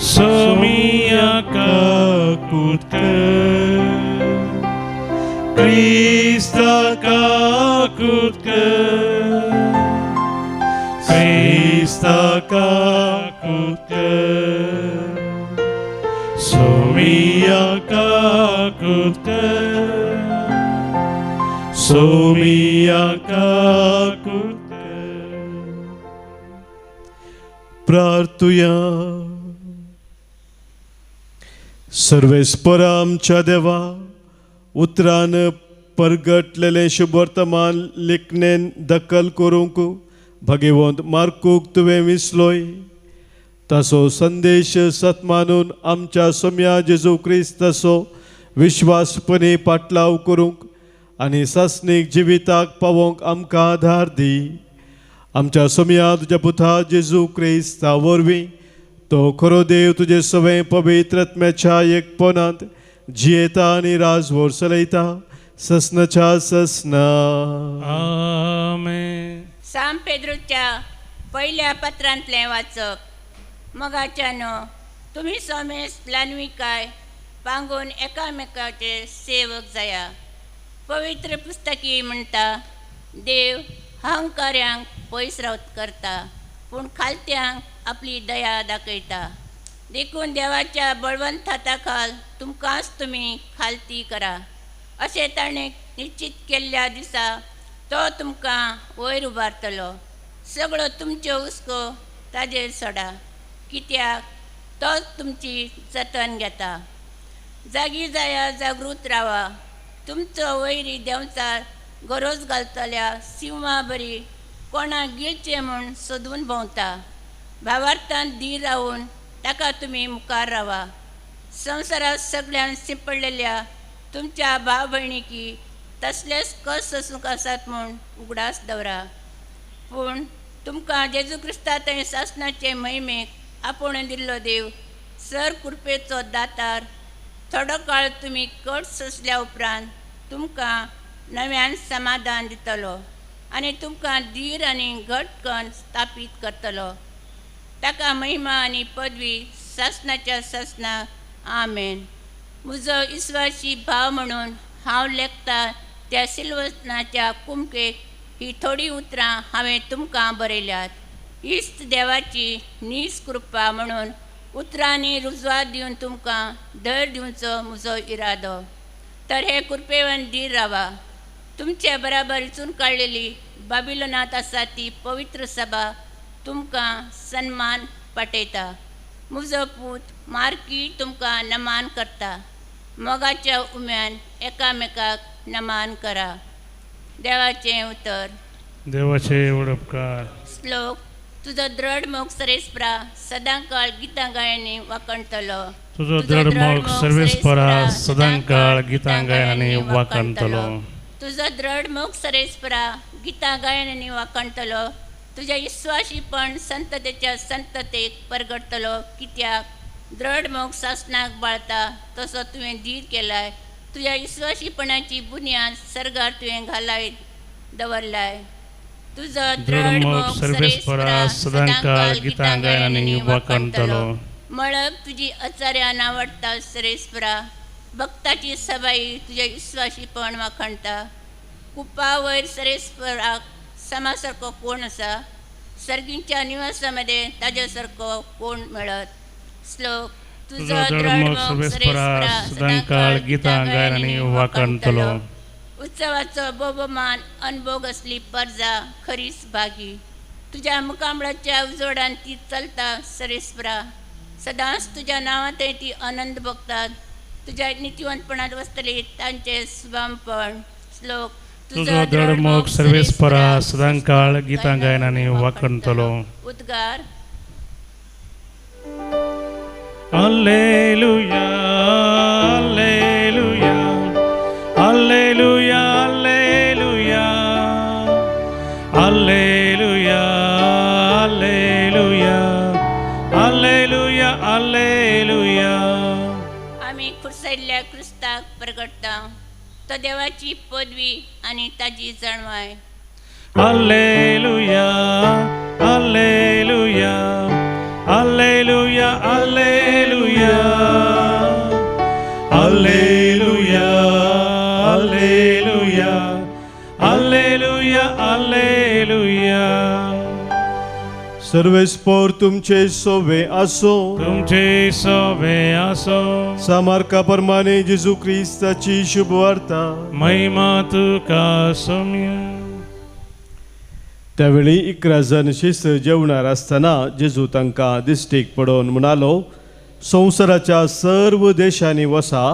सोमिया काकूत कर, क्रिस्ता काकूत कर, क्रिस्ता काकूत कर, सोमिया काकूत कर, सोमिया काकूत कर. प्रार्थुया. सर्वेस्परा आमच्या देवा, उतरान परगटलेलें शुभवर्तमान लिखणेन दखल करूंक भगवंत मार्कूक तुवें विसलोय. ताचो संदेश सत मानून आमच्या सोम्या जेजू क्रिस्ताचो विश्वासपणी पाटलाव करूंक आनी सासणीक जिविताक पावोवंक आमकां आधार दी. आमच्या सोम्या तुज्या पुता जेजू क्रिस्ता वरवीं, तो खरो देव तुजे सवें पवित्र आत्म्याच्या एकपणांत जियेता आनी राजवोर चलयता ससनाच्या ससना. आमेन. साम पेद्रूच्या पयल्या पत्रांतलें वाचप. मोगाच्यानो, तुमी सोमेस ल्हानविकाय पांगून एकामेकाचे सेवक जाया. पवित्र पुस्तकी म्हणटा, देव अहंकाऱ्यांक पयस रावत करता, पूण खालत्यांक आपली दया दाखयता. देखून देवाच्या बळवंत हाताखाल तुमकांच तुमी खालती करा. अशें ताणें निश्चित केल्ल्या दिसा तो तुमकां वयर उबारतलो. सगळो तुमच्यो हुस्को ताजेर सोडा, कित्याक तोच तुमची जतन घेता. जागी जाया, जागृत रावा. तुमचो वैरी देंवचार गरज घालतल्या सिंहा बरी कोणाक गिळचें म्हूण सोदून भोंवता. भावार्थान धीर रावून ताका तुमी मुखार रावा. संवसारांत सगळ्यान शिंपडलेल्या तुमच्या भाव भयणीकी तसलेच कस सोसूंक आसात म्हूण उगडास दवरा. पूण तुमकां जेजू क्रिस्ता थंय सासणाचे महिमेक आपोवन दिल्लो देव सर कृपेचो दातार थोडो काळ तुमी कट सोंसल्या उपरांत तुमकां नव्यान समाधान दितलो आनी तुमकां धीर आनी घट कन्न स्थापीत करतलो. ताका महिमा आनी पदवी सासणाच्या सासणाक. आमेन. म्हजो विस्वासी भाव म्हणून हांव लेखता त्या सिल्वनाच्या कुमकेक ही थोडीं उतरां हांवें तुमकां बरयल्यात. इश्ट देवाची नीज कृपा म्हणून उतरांनी रुजवात दिवन तुमकां धैर्य दिवचो म्हजो इरादो. तर हे कृपेवन धीर रावा. तुमचे बराबर विचून काडलेली बाबिलोनांत आसा ती पवित्र सभा तुमकां सन्मान पाठयता. म्हजो पूत मार्की तुमकां नमान करता. मोगाच्या उम्यान एकामेकाक नमान करा. देवाचें उतर. देवाचे उपकार. श्लोक. तुजो द्रढ मोग सरेस्परा सदांकाळ गितां गायांनी वाखणतलो. तुजो द्रढ मोग सर्वेस्परा सदांकाळ गितां गायांनी वाखणतलो. तुजो द्रढ मोग सरेस्परा गितां गायांनी वाखणतलो. तुज्या विश्वासीपण संततेच्या संततेक परगटतलो. कित्याक द्रढ मोग सासणाक बाळता तसो तुवें धीर केलाय. तुज्या विश्वासीपणाची बुन्याद सर्गार तुवें घालाय दवरलाय. तुजो द्रढ मोग सर्वेस्परा सदांकाळ गितां गायांनी वाखणतलो. मळब तुजी अचार्यान आवडटा सरेस्परा. भक्ताची सबाई तुज्या विश्वासीपण वाखणता. कुपा वयर सरेस्पराक समासारको कोण आसा? सर्गींच्या निवासामध्ये ताज्या सारको कोण मेळत? श्लोक. तुजो द्रढ मोग सर्वेस्परा सदांकाळ गितां गायांनी वाखणतलो. उत्सवाचो बोबमान अनभोग असली परजा खरीच भागी. तुज्या मुखामळाच्या उजवाडान ती चलता सरेस्परा. सदांच तुज्या नांवांतय ती आनंद भोगतात. तुज्या नितीवंतपणांत वसतली तांचें सुभामपण. श्लोक. तुजो द्रढ मोग सर्वेस्परा सदांकाळ गितां गायनांनी वाखणतलो. उद्गार. Alleluia, alleluia, alleluia, alleluia, alleluia, alleluia, आमी खुर्सयल्ल्या क्रिस्ताक प्रगटता, तो देवाची पदवी आनी ताजी जाणवाय. Alleluia, alleluia, alleluia, alleluia, alleluia, alleluia, alleluia, alleluia. सर्वेस्पोर तुमचे सोवे आसो. तुमचे सोवे आसो. सामार्का प्रमाणे जेजू क्रिस्ताची शुभवार्ता. महिमा तुका सोम्या. त्यावेळी 11 जण शिस्त जेवणार आसतना जेजू तांकां दिश्टीक पडोवन म्हणालो, संवसाराच्या सर्व देशांनी वसा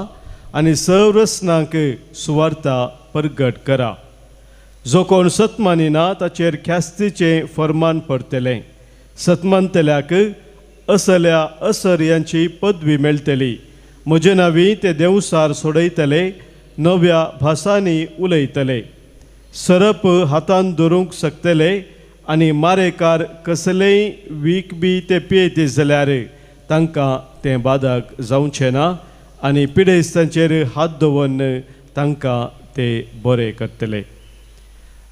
आनी सर्व रसनांक सुवार्ता परगट करा. जो कोण सतमानिना ताचेर ख्यास्तीचें फर्मान पडटलें. सतमानतल्याक असल्या असर्यांची पदवी मेळटली. म्हजे नांवी ते देवसार सोडयतले, नव्या भासांनी उलयतले, सरप हातान धरूंक शकतले आनी मारेकार कसलेय वीख बी ते पियेत जाल्यार तांकां तें बादक जावचें ना आनी पिडेस्तांचेर हात दवरून तांकां ते बरे करतले.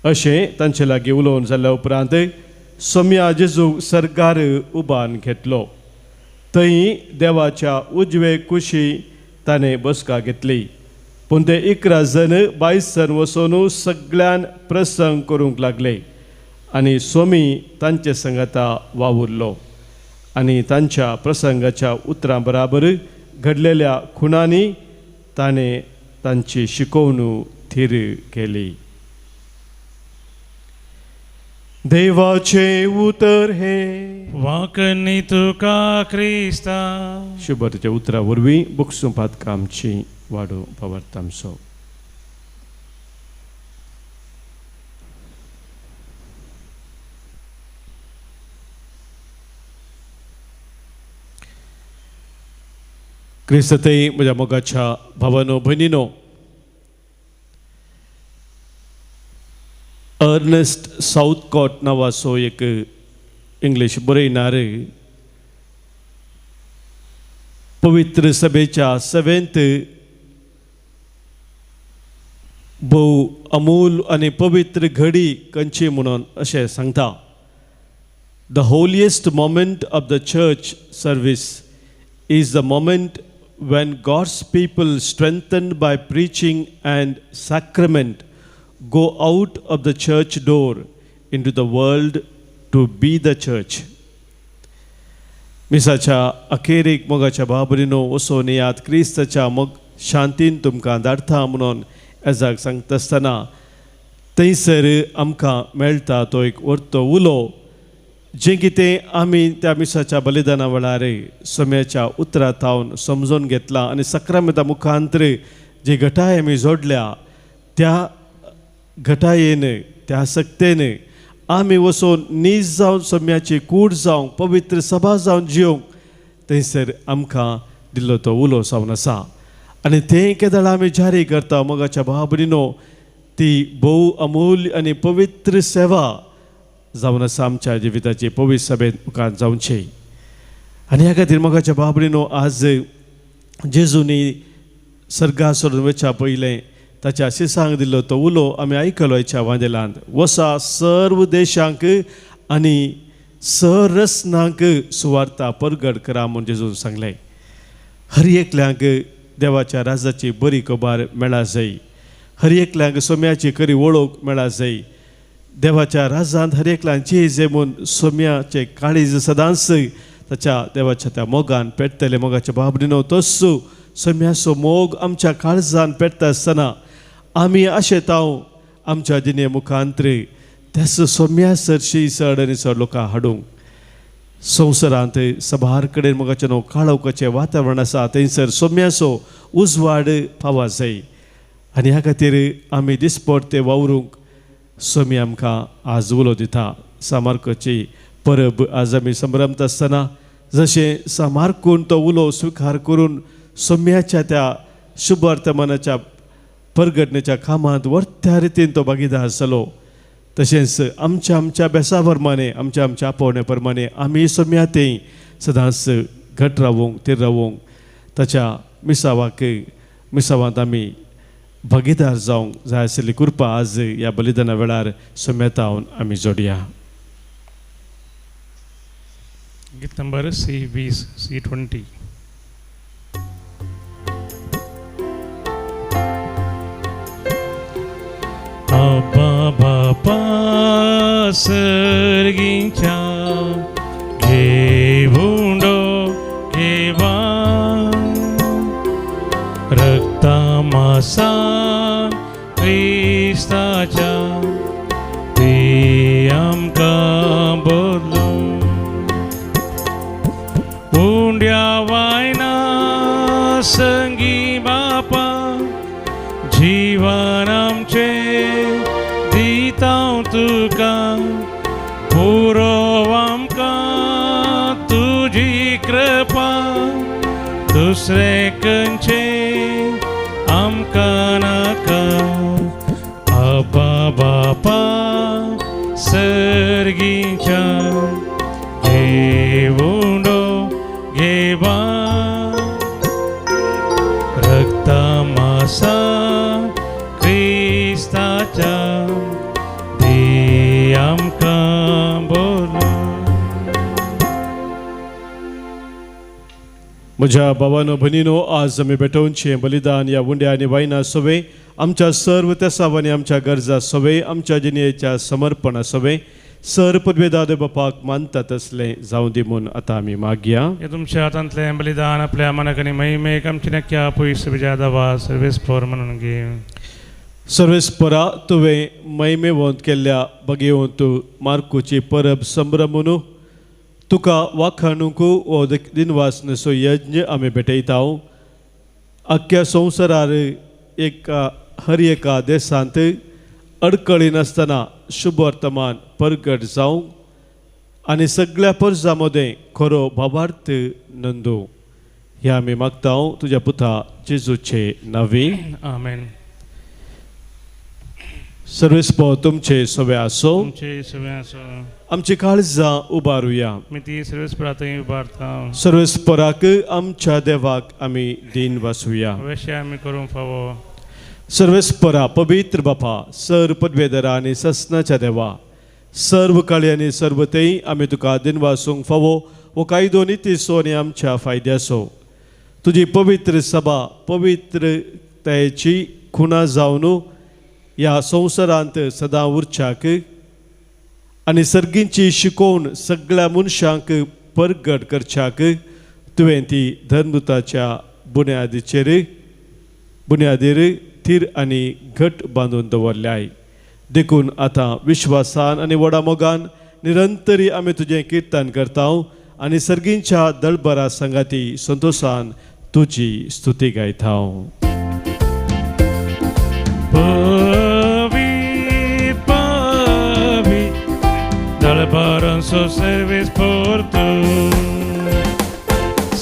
अशें तांचे लागीं उलोवन जाल्या उपरांत सोम्या जेजू सरकार उबान घेतलो. थंय देवाच्या उजवे कुशी ताणें बसका घेतली. पूण ते 11 जण 22 जण वचून सगळ्यान प्रसंग करूंक लागले आनी सोमी तांचे संगता वावुरलो आनी तांच्या प्रसंगाच्या उतरां बराबर घडलेल्या खुणांनी ताणें तांची शिकोवणू थीर केली. देवाचे उतर हे वाकनी तुका क्रिस्ता. शुभरच्या उतरा वरवीं बुकसुपात कामची वाडो पवर्तामसो. क्रिस्ततई म्हज्या मोगाच्या भावानो भयणीनो, अर्नेस्ट साउथकॉट नांवाचो एक इंग्लीश बरयणार पवित्र सभेच्या सभेंत भोव अमूल आनी पवित्र घडी खंयची म्हणून अशें सांगता. The holiest moment of the church service is the moment when God's people, strengthened by preaching and sacrament, go out of the church door into the world to be the church. मिसाच्या अखेरीक मोगाच्या बाबरीनो वसोन येयात, क्रिस्ताच्या मोग शांतीन तुमकां धाडटा म्हणून एजाक सांगता आसतना थंयसर आमकां मेळटा तो एक वर्तो उलो, जें कितें आमी त्या मिसाच्या बलिदाना वेळार सम्याच्या उतरां थावन समजून घेतलां आनी सक्रामेंता मुखांतर जी घटाय आमी जोडल्या त्या घटायेन त्या सक्तेन आमी वचून नीज जावन सम्याची कूड जावंक पवित्र सभा जावन जिवंक थंयसर आमकां दिल्लो तो उलो जावन आसा. आनी तें केदळ आमी जारी करता मोगाच्या भाव भयणीनो, ती भोव अमूल्य आनी पवित्र सेवा जावन आसा आमच्या जिविताची पवित्र सभेंत मुखार जावची. आनी ह्या खातीर मोगाच्या भाव भयणीनो, आज जेजूनी सर्गा सोडून वचच्या पयलें ताच्या शिसांक दिल्लो तो उलो आमी आयकलो हेच्या वांदेलांत. वसा सर्व देशांक आनी सरसनांक सुवार्ता परगट करा म्हूण जेजून सांगलें. हर एकल्यांक देवाच्या राजाची बरी खबर मेळा जाय, हर एकल्यांक सोम्याची खरी वळख मेळा जाय. देवाच्या राजांत हर एकल्यान जे जे म्हूण सोम्याचे काळीज सदांच ताच्या देवाच्या त्या मोगान पेटतले. मोगाच्या बाबरीनो, तोच सोम्याचो मोग आमच्या काळजान पेटता आसतना आमी आशेताव आमच्या जिणे मुखांतरे त्याच सोम्या सरशी चड आनी चड लोकां हाडूंक. संवसारांत सभार कडेन मोगाचें न्हू काळोखाचें वातावरण आसा थंयसर सोम्याचो उजवाड पावा जाय. आनी ह्या खातीर आमी दिसपट ते वावरूंक सोमी आमकां आज उलो दिता. सामार्काची परब आज आमी संभ्रमता आसतना जशें सामार्कून तो उलो स्विकार करून सोम्याच्या त्या शुभ वर्तमानाच्या परगटणेच्या कामांत वर्त्या रितीन तो भागीदार जालो, तशेंच आमच्या आमच्या बेसा प्रमाणे आमच्या आमच्या आपोवण्या प्रमाणे आमी सोम्या तें सदांच घट रावूंक थीर रावूंक ताच्या मिसावाक मिसावांत आमी भागीदार जावंक जाय आशिल्ली कृपा आज ह्या बलिदाना वेळार समेतावन आमी जोडया. गीत नंबर C20 C20. आबा बापा सर्गीच्या घेवंडो घेवा रक्ता मासा क्रिस्ताच्या ते आमकां बदलूं उंड्या वायना संगी बापा जीवन आमचें दिता तुका पुरो आमकां तुजी कृपा दुसरें खंयचें आमकां नाका. आबा बापा सर्गीच्या घेवंडो घेवा रक्ता मासा क्रिस्ताच्या दी आमकां बोलूं. म्हज्या भावानो भयणीनो, आज आमी भेटोवचें बलिदान ह्या उंड्या आनी वायना सवे आमच्या सर्व तेसाव आनी आमच्या गरजा सवे आमच्या जिणेच्या समर्पणा सवे सर पदवेदाद बापाक मानता तसलें जावं दी म्हूण आतां आमी मागया. हे तुमच्या हातांतलें बलिदान आपल्या मनाक आनी महिमेक आमची नक्की पयस विजयादावा सर्वेस्पर म्हणून घे. सर्वेस्परा तुवें महिमेवंत केल्ल्या भगेवंत मार्कूची परब संभ्रमून तुका वाखाणूंक हो दिनवासनसो यज्ञ आमी भेटयता. आख्ख्या संवसारार एका हर एका देशांत अडकळी नासतना शुभ वर्तमान परगट जावं आनी सगळ्या परजां मदें खरो भावार्थ नंदू हे आमी मागता तुज्या पुता जेजूचे नांवी. आमेन. सर्वेस्पर तुमचे सवे आसो. तुमचे सवे आसो. आमची काळजां उबारुया. मी ती सर्वेस्परा थंय उबारता. सर्वेस्पराक आमच्या देवाक आमी दीन वासुया. अवश्य आमी करूंक फावो. सर्वेस्परा पवित्र बापा सर पदवेदरा आनी ससनाच्या देवा सर्व काळी आनी सर्व थंय आमी तुका दीन वासूंक फावो हो कायदो नितीचो आनी आमच्या फायद्याचो. तुजी पवित्र सभा पवित्रतायेची खुणा जावन ह्या संवसारांत सदां उरच्याक आनी सर्गींची शिकोवन सगळ्या मनशांक परगट करच्याक तुवें ती धर्मदूताच्या बुन्यादीर थीर आनी घट बांदून दवरल्याय. देखून आतां विश्वासान आनी व्हडा मोगान निरंतरी आमी तुजें किर्तन करता आनी सर्गींच्या दळबरा संगाती संतोशान तुजी स्तुती गायता. पवी पवी दळबरांचो सर्वेस्पर तूं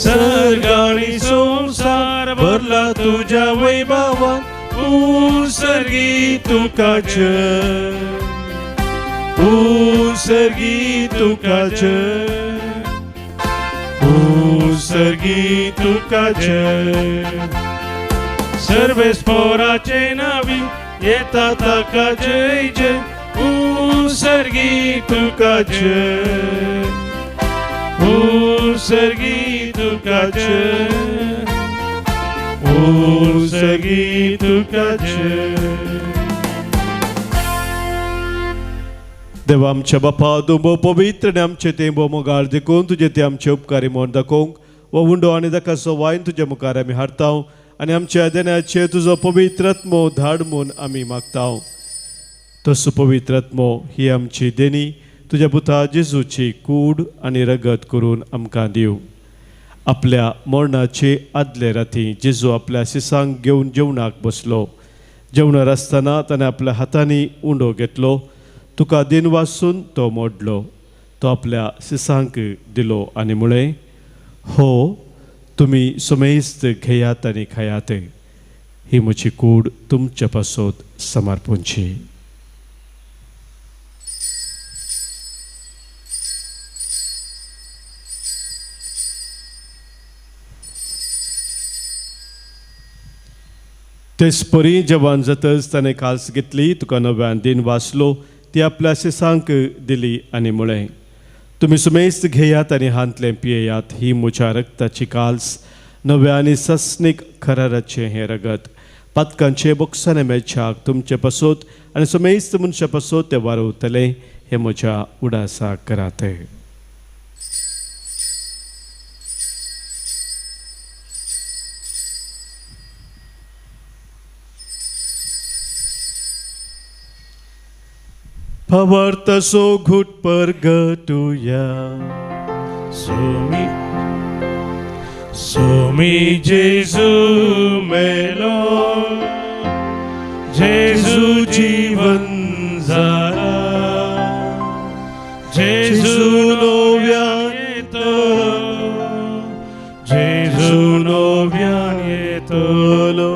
सर्ग आनी संवसार भरला तुज्या वैभवान सर्गी तुका जय सर्गी तुका जय सर्गी तुका जय. सर्वेस्पराचे नावी येता ताका जय जय सर्गी तुका जय सर्गी तुका जय सर्गी तुका जय. देवा आमच्या बापा तूं भोव पवित्र आनी आमचे तें भोव मोगाळ देखून तुजे ते आमचे उपकारी म्हूण दाखोवंक हो उंडो आनी दाकाचो वायन तुज्या मुखार आमी हाडता आनी आमच्या देण्याचेर तुजो पवित्र आत्मो धाड म्हूण आमी मागता. तसो पवित्र आत्मो ही आमची देणी तुज्या पुता जेजूची कूड आनी रगत करून आमकां दिव. आपल्या मरणाचे आदले राती जेजू आपल्या शिसांक घेवन जेवणाक बसलो. जेवणार आसतना ताणें आपल्या हातांनी उंडो घेतलो, तुका दिन वासून तो मोडलो, तो आपल्या शिसांक दिलो आनी म्हळें, हो तुमी समेस्त घेयात आनी खायात, ही म्हजी कूड तुमचे पासत समर्पणची. तेच परी जेवण जातच ताणें काल्स घेतली, तुका नव्यान दिन वाचलो, ती आपल्या शिसांक दिली आनी म्हळें, तुमी सुमेस्त घेयात आनी हांतलें पियेयात, ही म्हज्या रक्ताची काल्स, नव्या आनी सस्नीक कराराचें हें रगत, पातकांचे बोक्साने मेळच्याक तुमचे पासत आनी सुमेस्त मनशा पासत तें वारवतलें, हें म्हज्या उडासाक करात. फवर्तसो घुट परगटुया. सोमी सोमी जेजू मेलो, जेजू जीवन जाला, जेजू नव्यान येतो, जेजू नव्यान येतलो.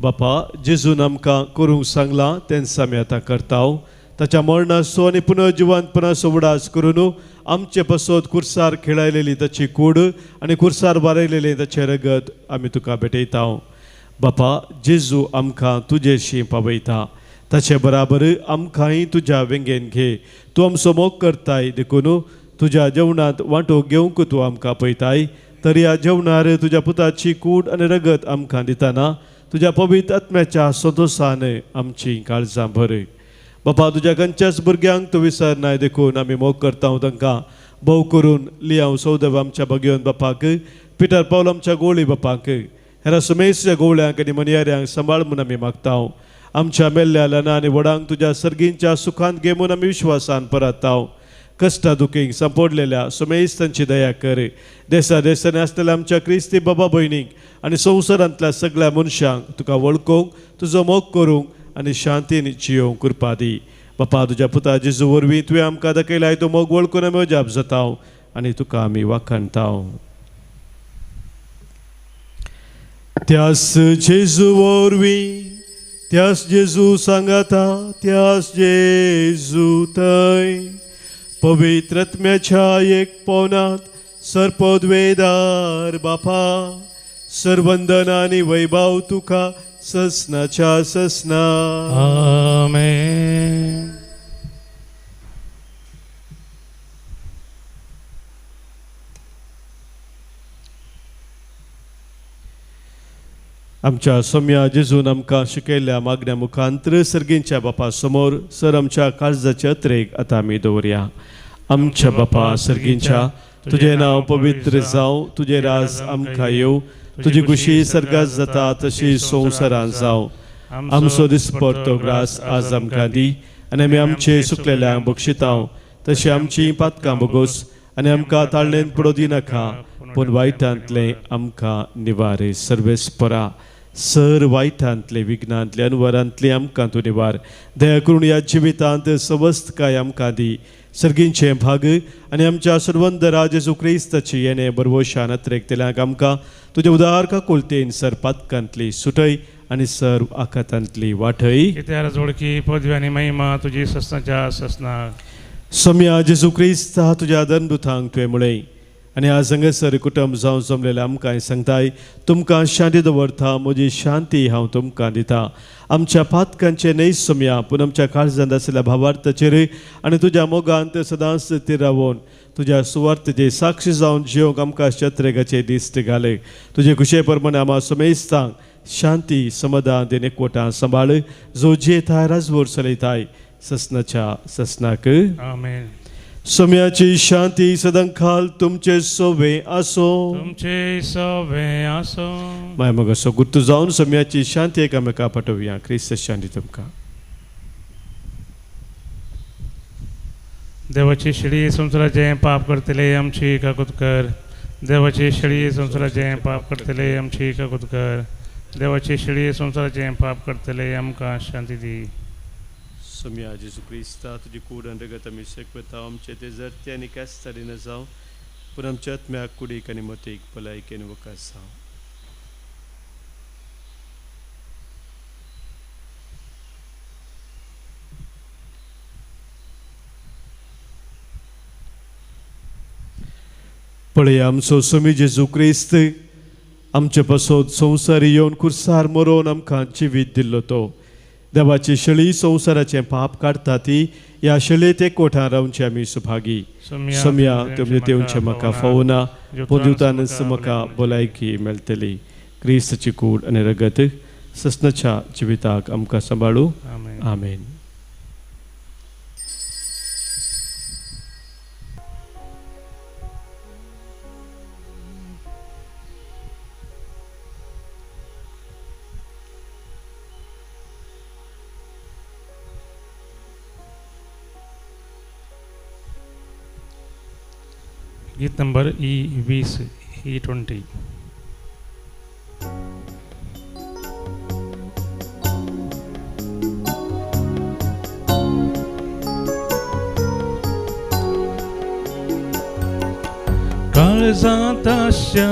बापा, जेजून आमकां करूंक सांगलां तेंच आमी आतां करता. ताच्या मरणाचो आनी पुनर्जिवंतपणाचो उडास करून आमचे पासत कुर्सार खेळायलेली ताची कूड आनी कुर्सार वारयलेलें ताचें रगत आमी तुका भेटयता. बापा, जेजू आमकां तुजेशी पावयता, ताचे बराबर आमकांय तुज्या वेंगेन घे. तूं आमचो मोग करताय देखून तुज्या जेवणांत वांटो घेवंक तूं आमकां पळयताय. तर ह्या जेवणार तुज्या पुताची कूड आनी रगत आमकां दितना तुज्या पवित्र आत्म्याच्या संतोशान आमची काळजां भर. बापा, तुज्या खंयच्याच भुरग्यांक तूं विसरनाय देखून आमी मोग करता तांकां भोव करून लियांव सौदेव आमच्या भगयोन बापाक, पिटर पावल आमच्या गोळी बापाक, हेरा सुमेसच्या गोवळ्यांक आनी मनयाऱ्यांक सांबाळ म्हूण आमी मागता. आमच्या मेल्ल्या ल्हान आनी व्हडांक तुज्या सर्गींच्या सुखांत घे म्हूण आमी विश्वासान परता. कश्टा दुखींक सांपडलेल्या सुमेस तांची दया कर. देसा देसांनी आसलेल्या आमच्या क्रिस्ती बाबा भयणींक आनी संवसारांतल्या सगळ्या मनशांक तुका वळखूंक, तुजो मोग करूंक आनी शांतीन जियोवंक कृपा दी. बापा, तुज्या पुता जेजू वरवीं तुवें आमकां दाखयलाय तो मोग वळखून आमी अजाप जाता आनी तुका आमी वाखाणता. त्यास जेजू वरवीं, त्यास जेजू सांगाता, त्यास जेजू थंय पवित्र आत्म्याच्या एक पवनांत सर्पद्वेदार बापा, सर्वंदन आनी वैभव तुका ससनाच्या ससना. आमेन. आमच्या सोम्या जेजून आमकां शिकयल्ल्या मागण्या मुखांत्र सर्गींच्या बापा समोर सर आमच्या काळजाचे अत्रेक आतां आमी दवरया. आमच्या बापा सर्गींच्या, तुजें नांव पवित्र जावं, तुजें राज आमकां येवं, तुजी खुशी सर्गात जाता तशी संवसारांत जावं. आमचो दिसपडतो ग्रास आज आमकां दी आनी आमी आमचे सुकलेल्यांक बक्षितांव तशी आमची पातकां भोगोस आनी आमकां ताळणेन पडो दिनाका, पूण वायटांतलें आमकां निवारे. सर्वेस्परा, सर वायटांतले विघ्नांतले अनवरांतले आमकां तूं निवार. दया करून ह्या जिवितांत सवस्तकाय आमकां दी. सर्गींचें भाग आनी आमच्या सर्वंद राजेजू क्रिस्ताची येणे बरवशान अत्रेकतल्यांक आमकां तुज्या उदार काकुळतेन सर पातकांतली सुटय आनी सर्व आखातांतली वाटय. कित्यार जोडकी पदवी आनी महिमा तुजी ससनाच्या ससना. सोम्या जेजू क्रिस्ता, तुज्या दनदुतांक तुवें म्हळें आनी आज हांगासर कुटुंब जावन जमलेलें आमकां सांगताय, तुमकां शांती दवरता, म्हजी शांती हांव तुमकां दिता. आमच्या पातकांचें न्हय सोम्या, पूण आमच्या काळजांत आशिल्ल्या भावार्थाचेर आनी तुज्या मोगांत सदांच थीर रावून तुज्या सुवार्थाचे साक्षी जावन जियोंक आमकां शत्रेगाचे दिश्ट घाले. तुजे खुशे प्रमाणे आमा समेस्तांक शांती समाधान आनी एकवटान सांबाळ, जो जियेताय राजभर चलयताय ससनाच्या ससनाक. आमेन. सोम्याची शांती सदांकाल तुमचे सोवे आसो. तुमचे सोवे आसो. माय मग असो गुर्तू जावन सोम्याची शांती एकामेका पाठोवया. क्रिस्त शांती तुमकां. देवाची शेळी संवसाराचें पाप करतले आमची काकूत कर. देवाची शेळी संवसाराचें पाप करतले आमची काकूत कर. देवाची शेळी संवसाराचें पाप करतले आमकां शांती दी. सोम्या जेजू क्रिस्ता, तुजी कूड आनी रगत आमी शेकवता, आमचे ते जरते आनी कास्तारी न जावं, पूण आमच्या आत्म्याक कुडीक आनी मतीक भलायकेन वकास जावं. पळय आमचो सोमी जेजू क्रिस्त आमचे पासत संवसारी येवन कुर्सार मरोवन आमकां जिवीत दिल्लो तो. देवाची शेळी संवसाराचें पाप काडटा ती ह्या शेळयेत एकवटान रावचे आमी सुभागी. सोम्या तुमचें देवचें म्हाका फावना, पूण दिवतानच म्हाका भलायकी मेळटली. क्रिस्ताची कूड आनी रगत ससनाच्या जिविताक आमकां सांबाळू. आमेन. गीत नंबर E20 E20. काळजांत आशा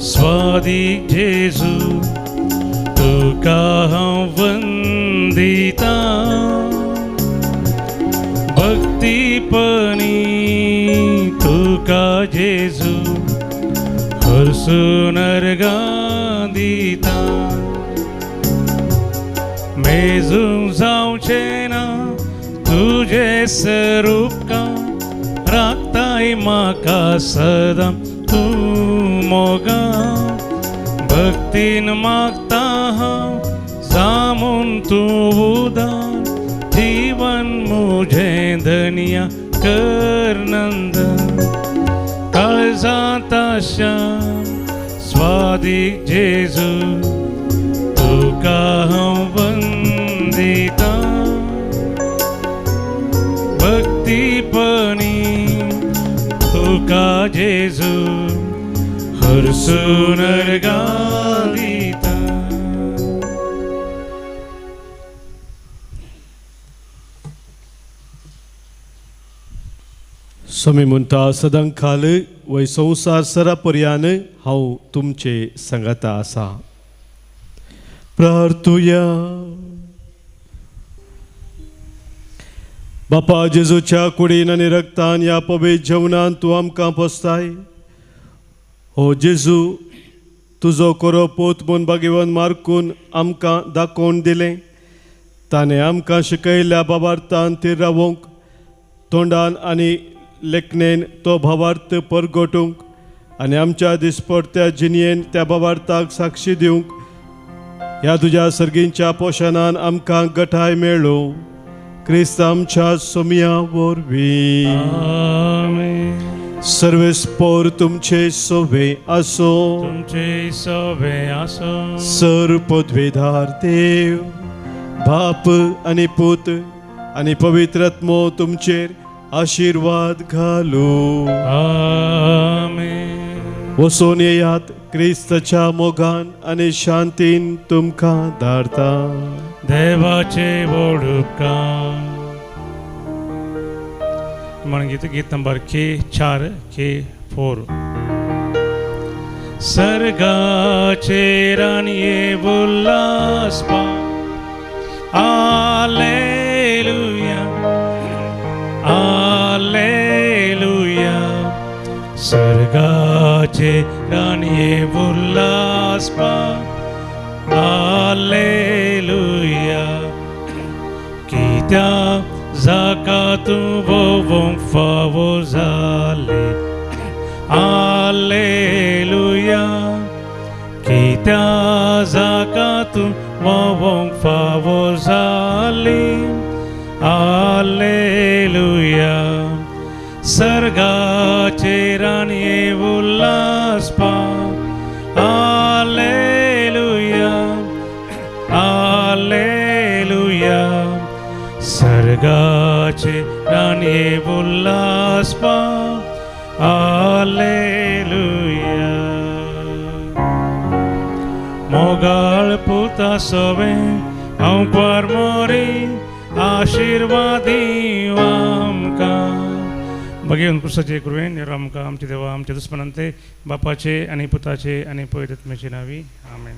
स्वादीक जेजू तुका हांव वंदिता, भक्तीपणी तुका जेजू हरसून अर्गां दिता. मेजूंक जावचें ना तुजें स्वरूप राखताय म्हाका सदां तूं मोगा, भक्तीन मागता हांव जामून तूं उदार, जीवन मुझें धनिया कर नंदन. काळजांत आशा स्वादीक जेजू तुका हांव वंदिता, भक्तीपणी तुका जेजू हरसून अर्गां दिता. स्वामी म्हणटा सदां खाल वय संवसार सरा पर्यान हांव तुमचे सांगाता आसा. प्रार्थुया. बापा जेजूच्या कुडीन आनी रक्तान ह्या पवित्र जेवणान तूं आमकां पोसताय. हो जेजू तुजो कोरो पोत म्हूण भागेवन मारकून आमकां दाखोवन दिलें. ताणें आमकां शिकयल्या बाबार्थान ती रावोंक, तोंडान आनी लेखणेन तो भावार्थ परगटूंक आनी आमच्या दिसपडत्या जिणयेन त्या भावार्थाक साक्षी दिवंक ह्या तुज्या सर्गींच्या पोशणान आमकां गठाय मेळ्ळो. क्रिस्त आमच्या सोमया वरवीं. सर्वेस्पोर तुमचे सोवे आसो, तुमचे सोवे आसो. सर पदवेधार देव बाप आनी पूत आनी पवित्र आत्मो तुमचेर आशिर्वाद घालू. आमेन. वचून येयात क्रिस्ताच्या मोगान आनी शांतीन तुमकां धाडता. देवाचे व्हड उपकार. म्हण गीत गीत नंबर K4 K4. सर्गाचे राणये उल्हासपा, आलेलुया आलेलुया. सर्गाचे राणये उल्हासपा, आलेलुया. कित्या जाका तूं वोवंक फावो जाले, आलेलुया. कित्या जाका तूं वोवंक फावो जाले, आलेलुया. सर्गाचे राणये उल्हासपा, आलेलुया आलेलुया. सर्गाचे राणये उल्हासपा, आलेलुया. मोगाळ पुता सोवे हांव क्वार मोरी आशिर्वादी आमकां. भगेवन क्रुसाचे कृपेन आमकां आमचे देवा आमच्या दुस्मनांते बापाचे आनी पुताचे आनी पवित्र आत्म्याचे नांवी. आमेन.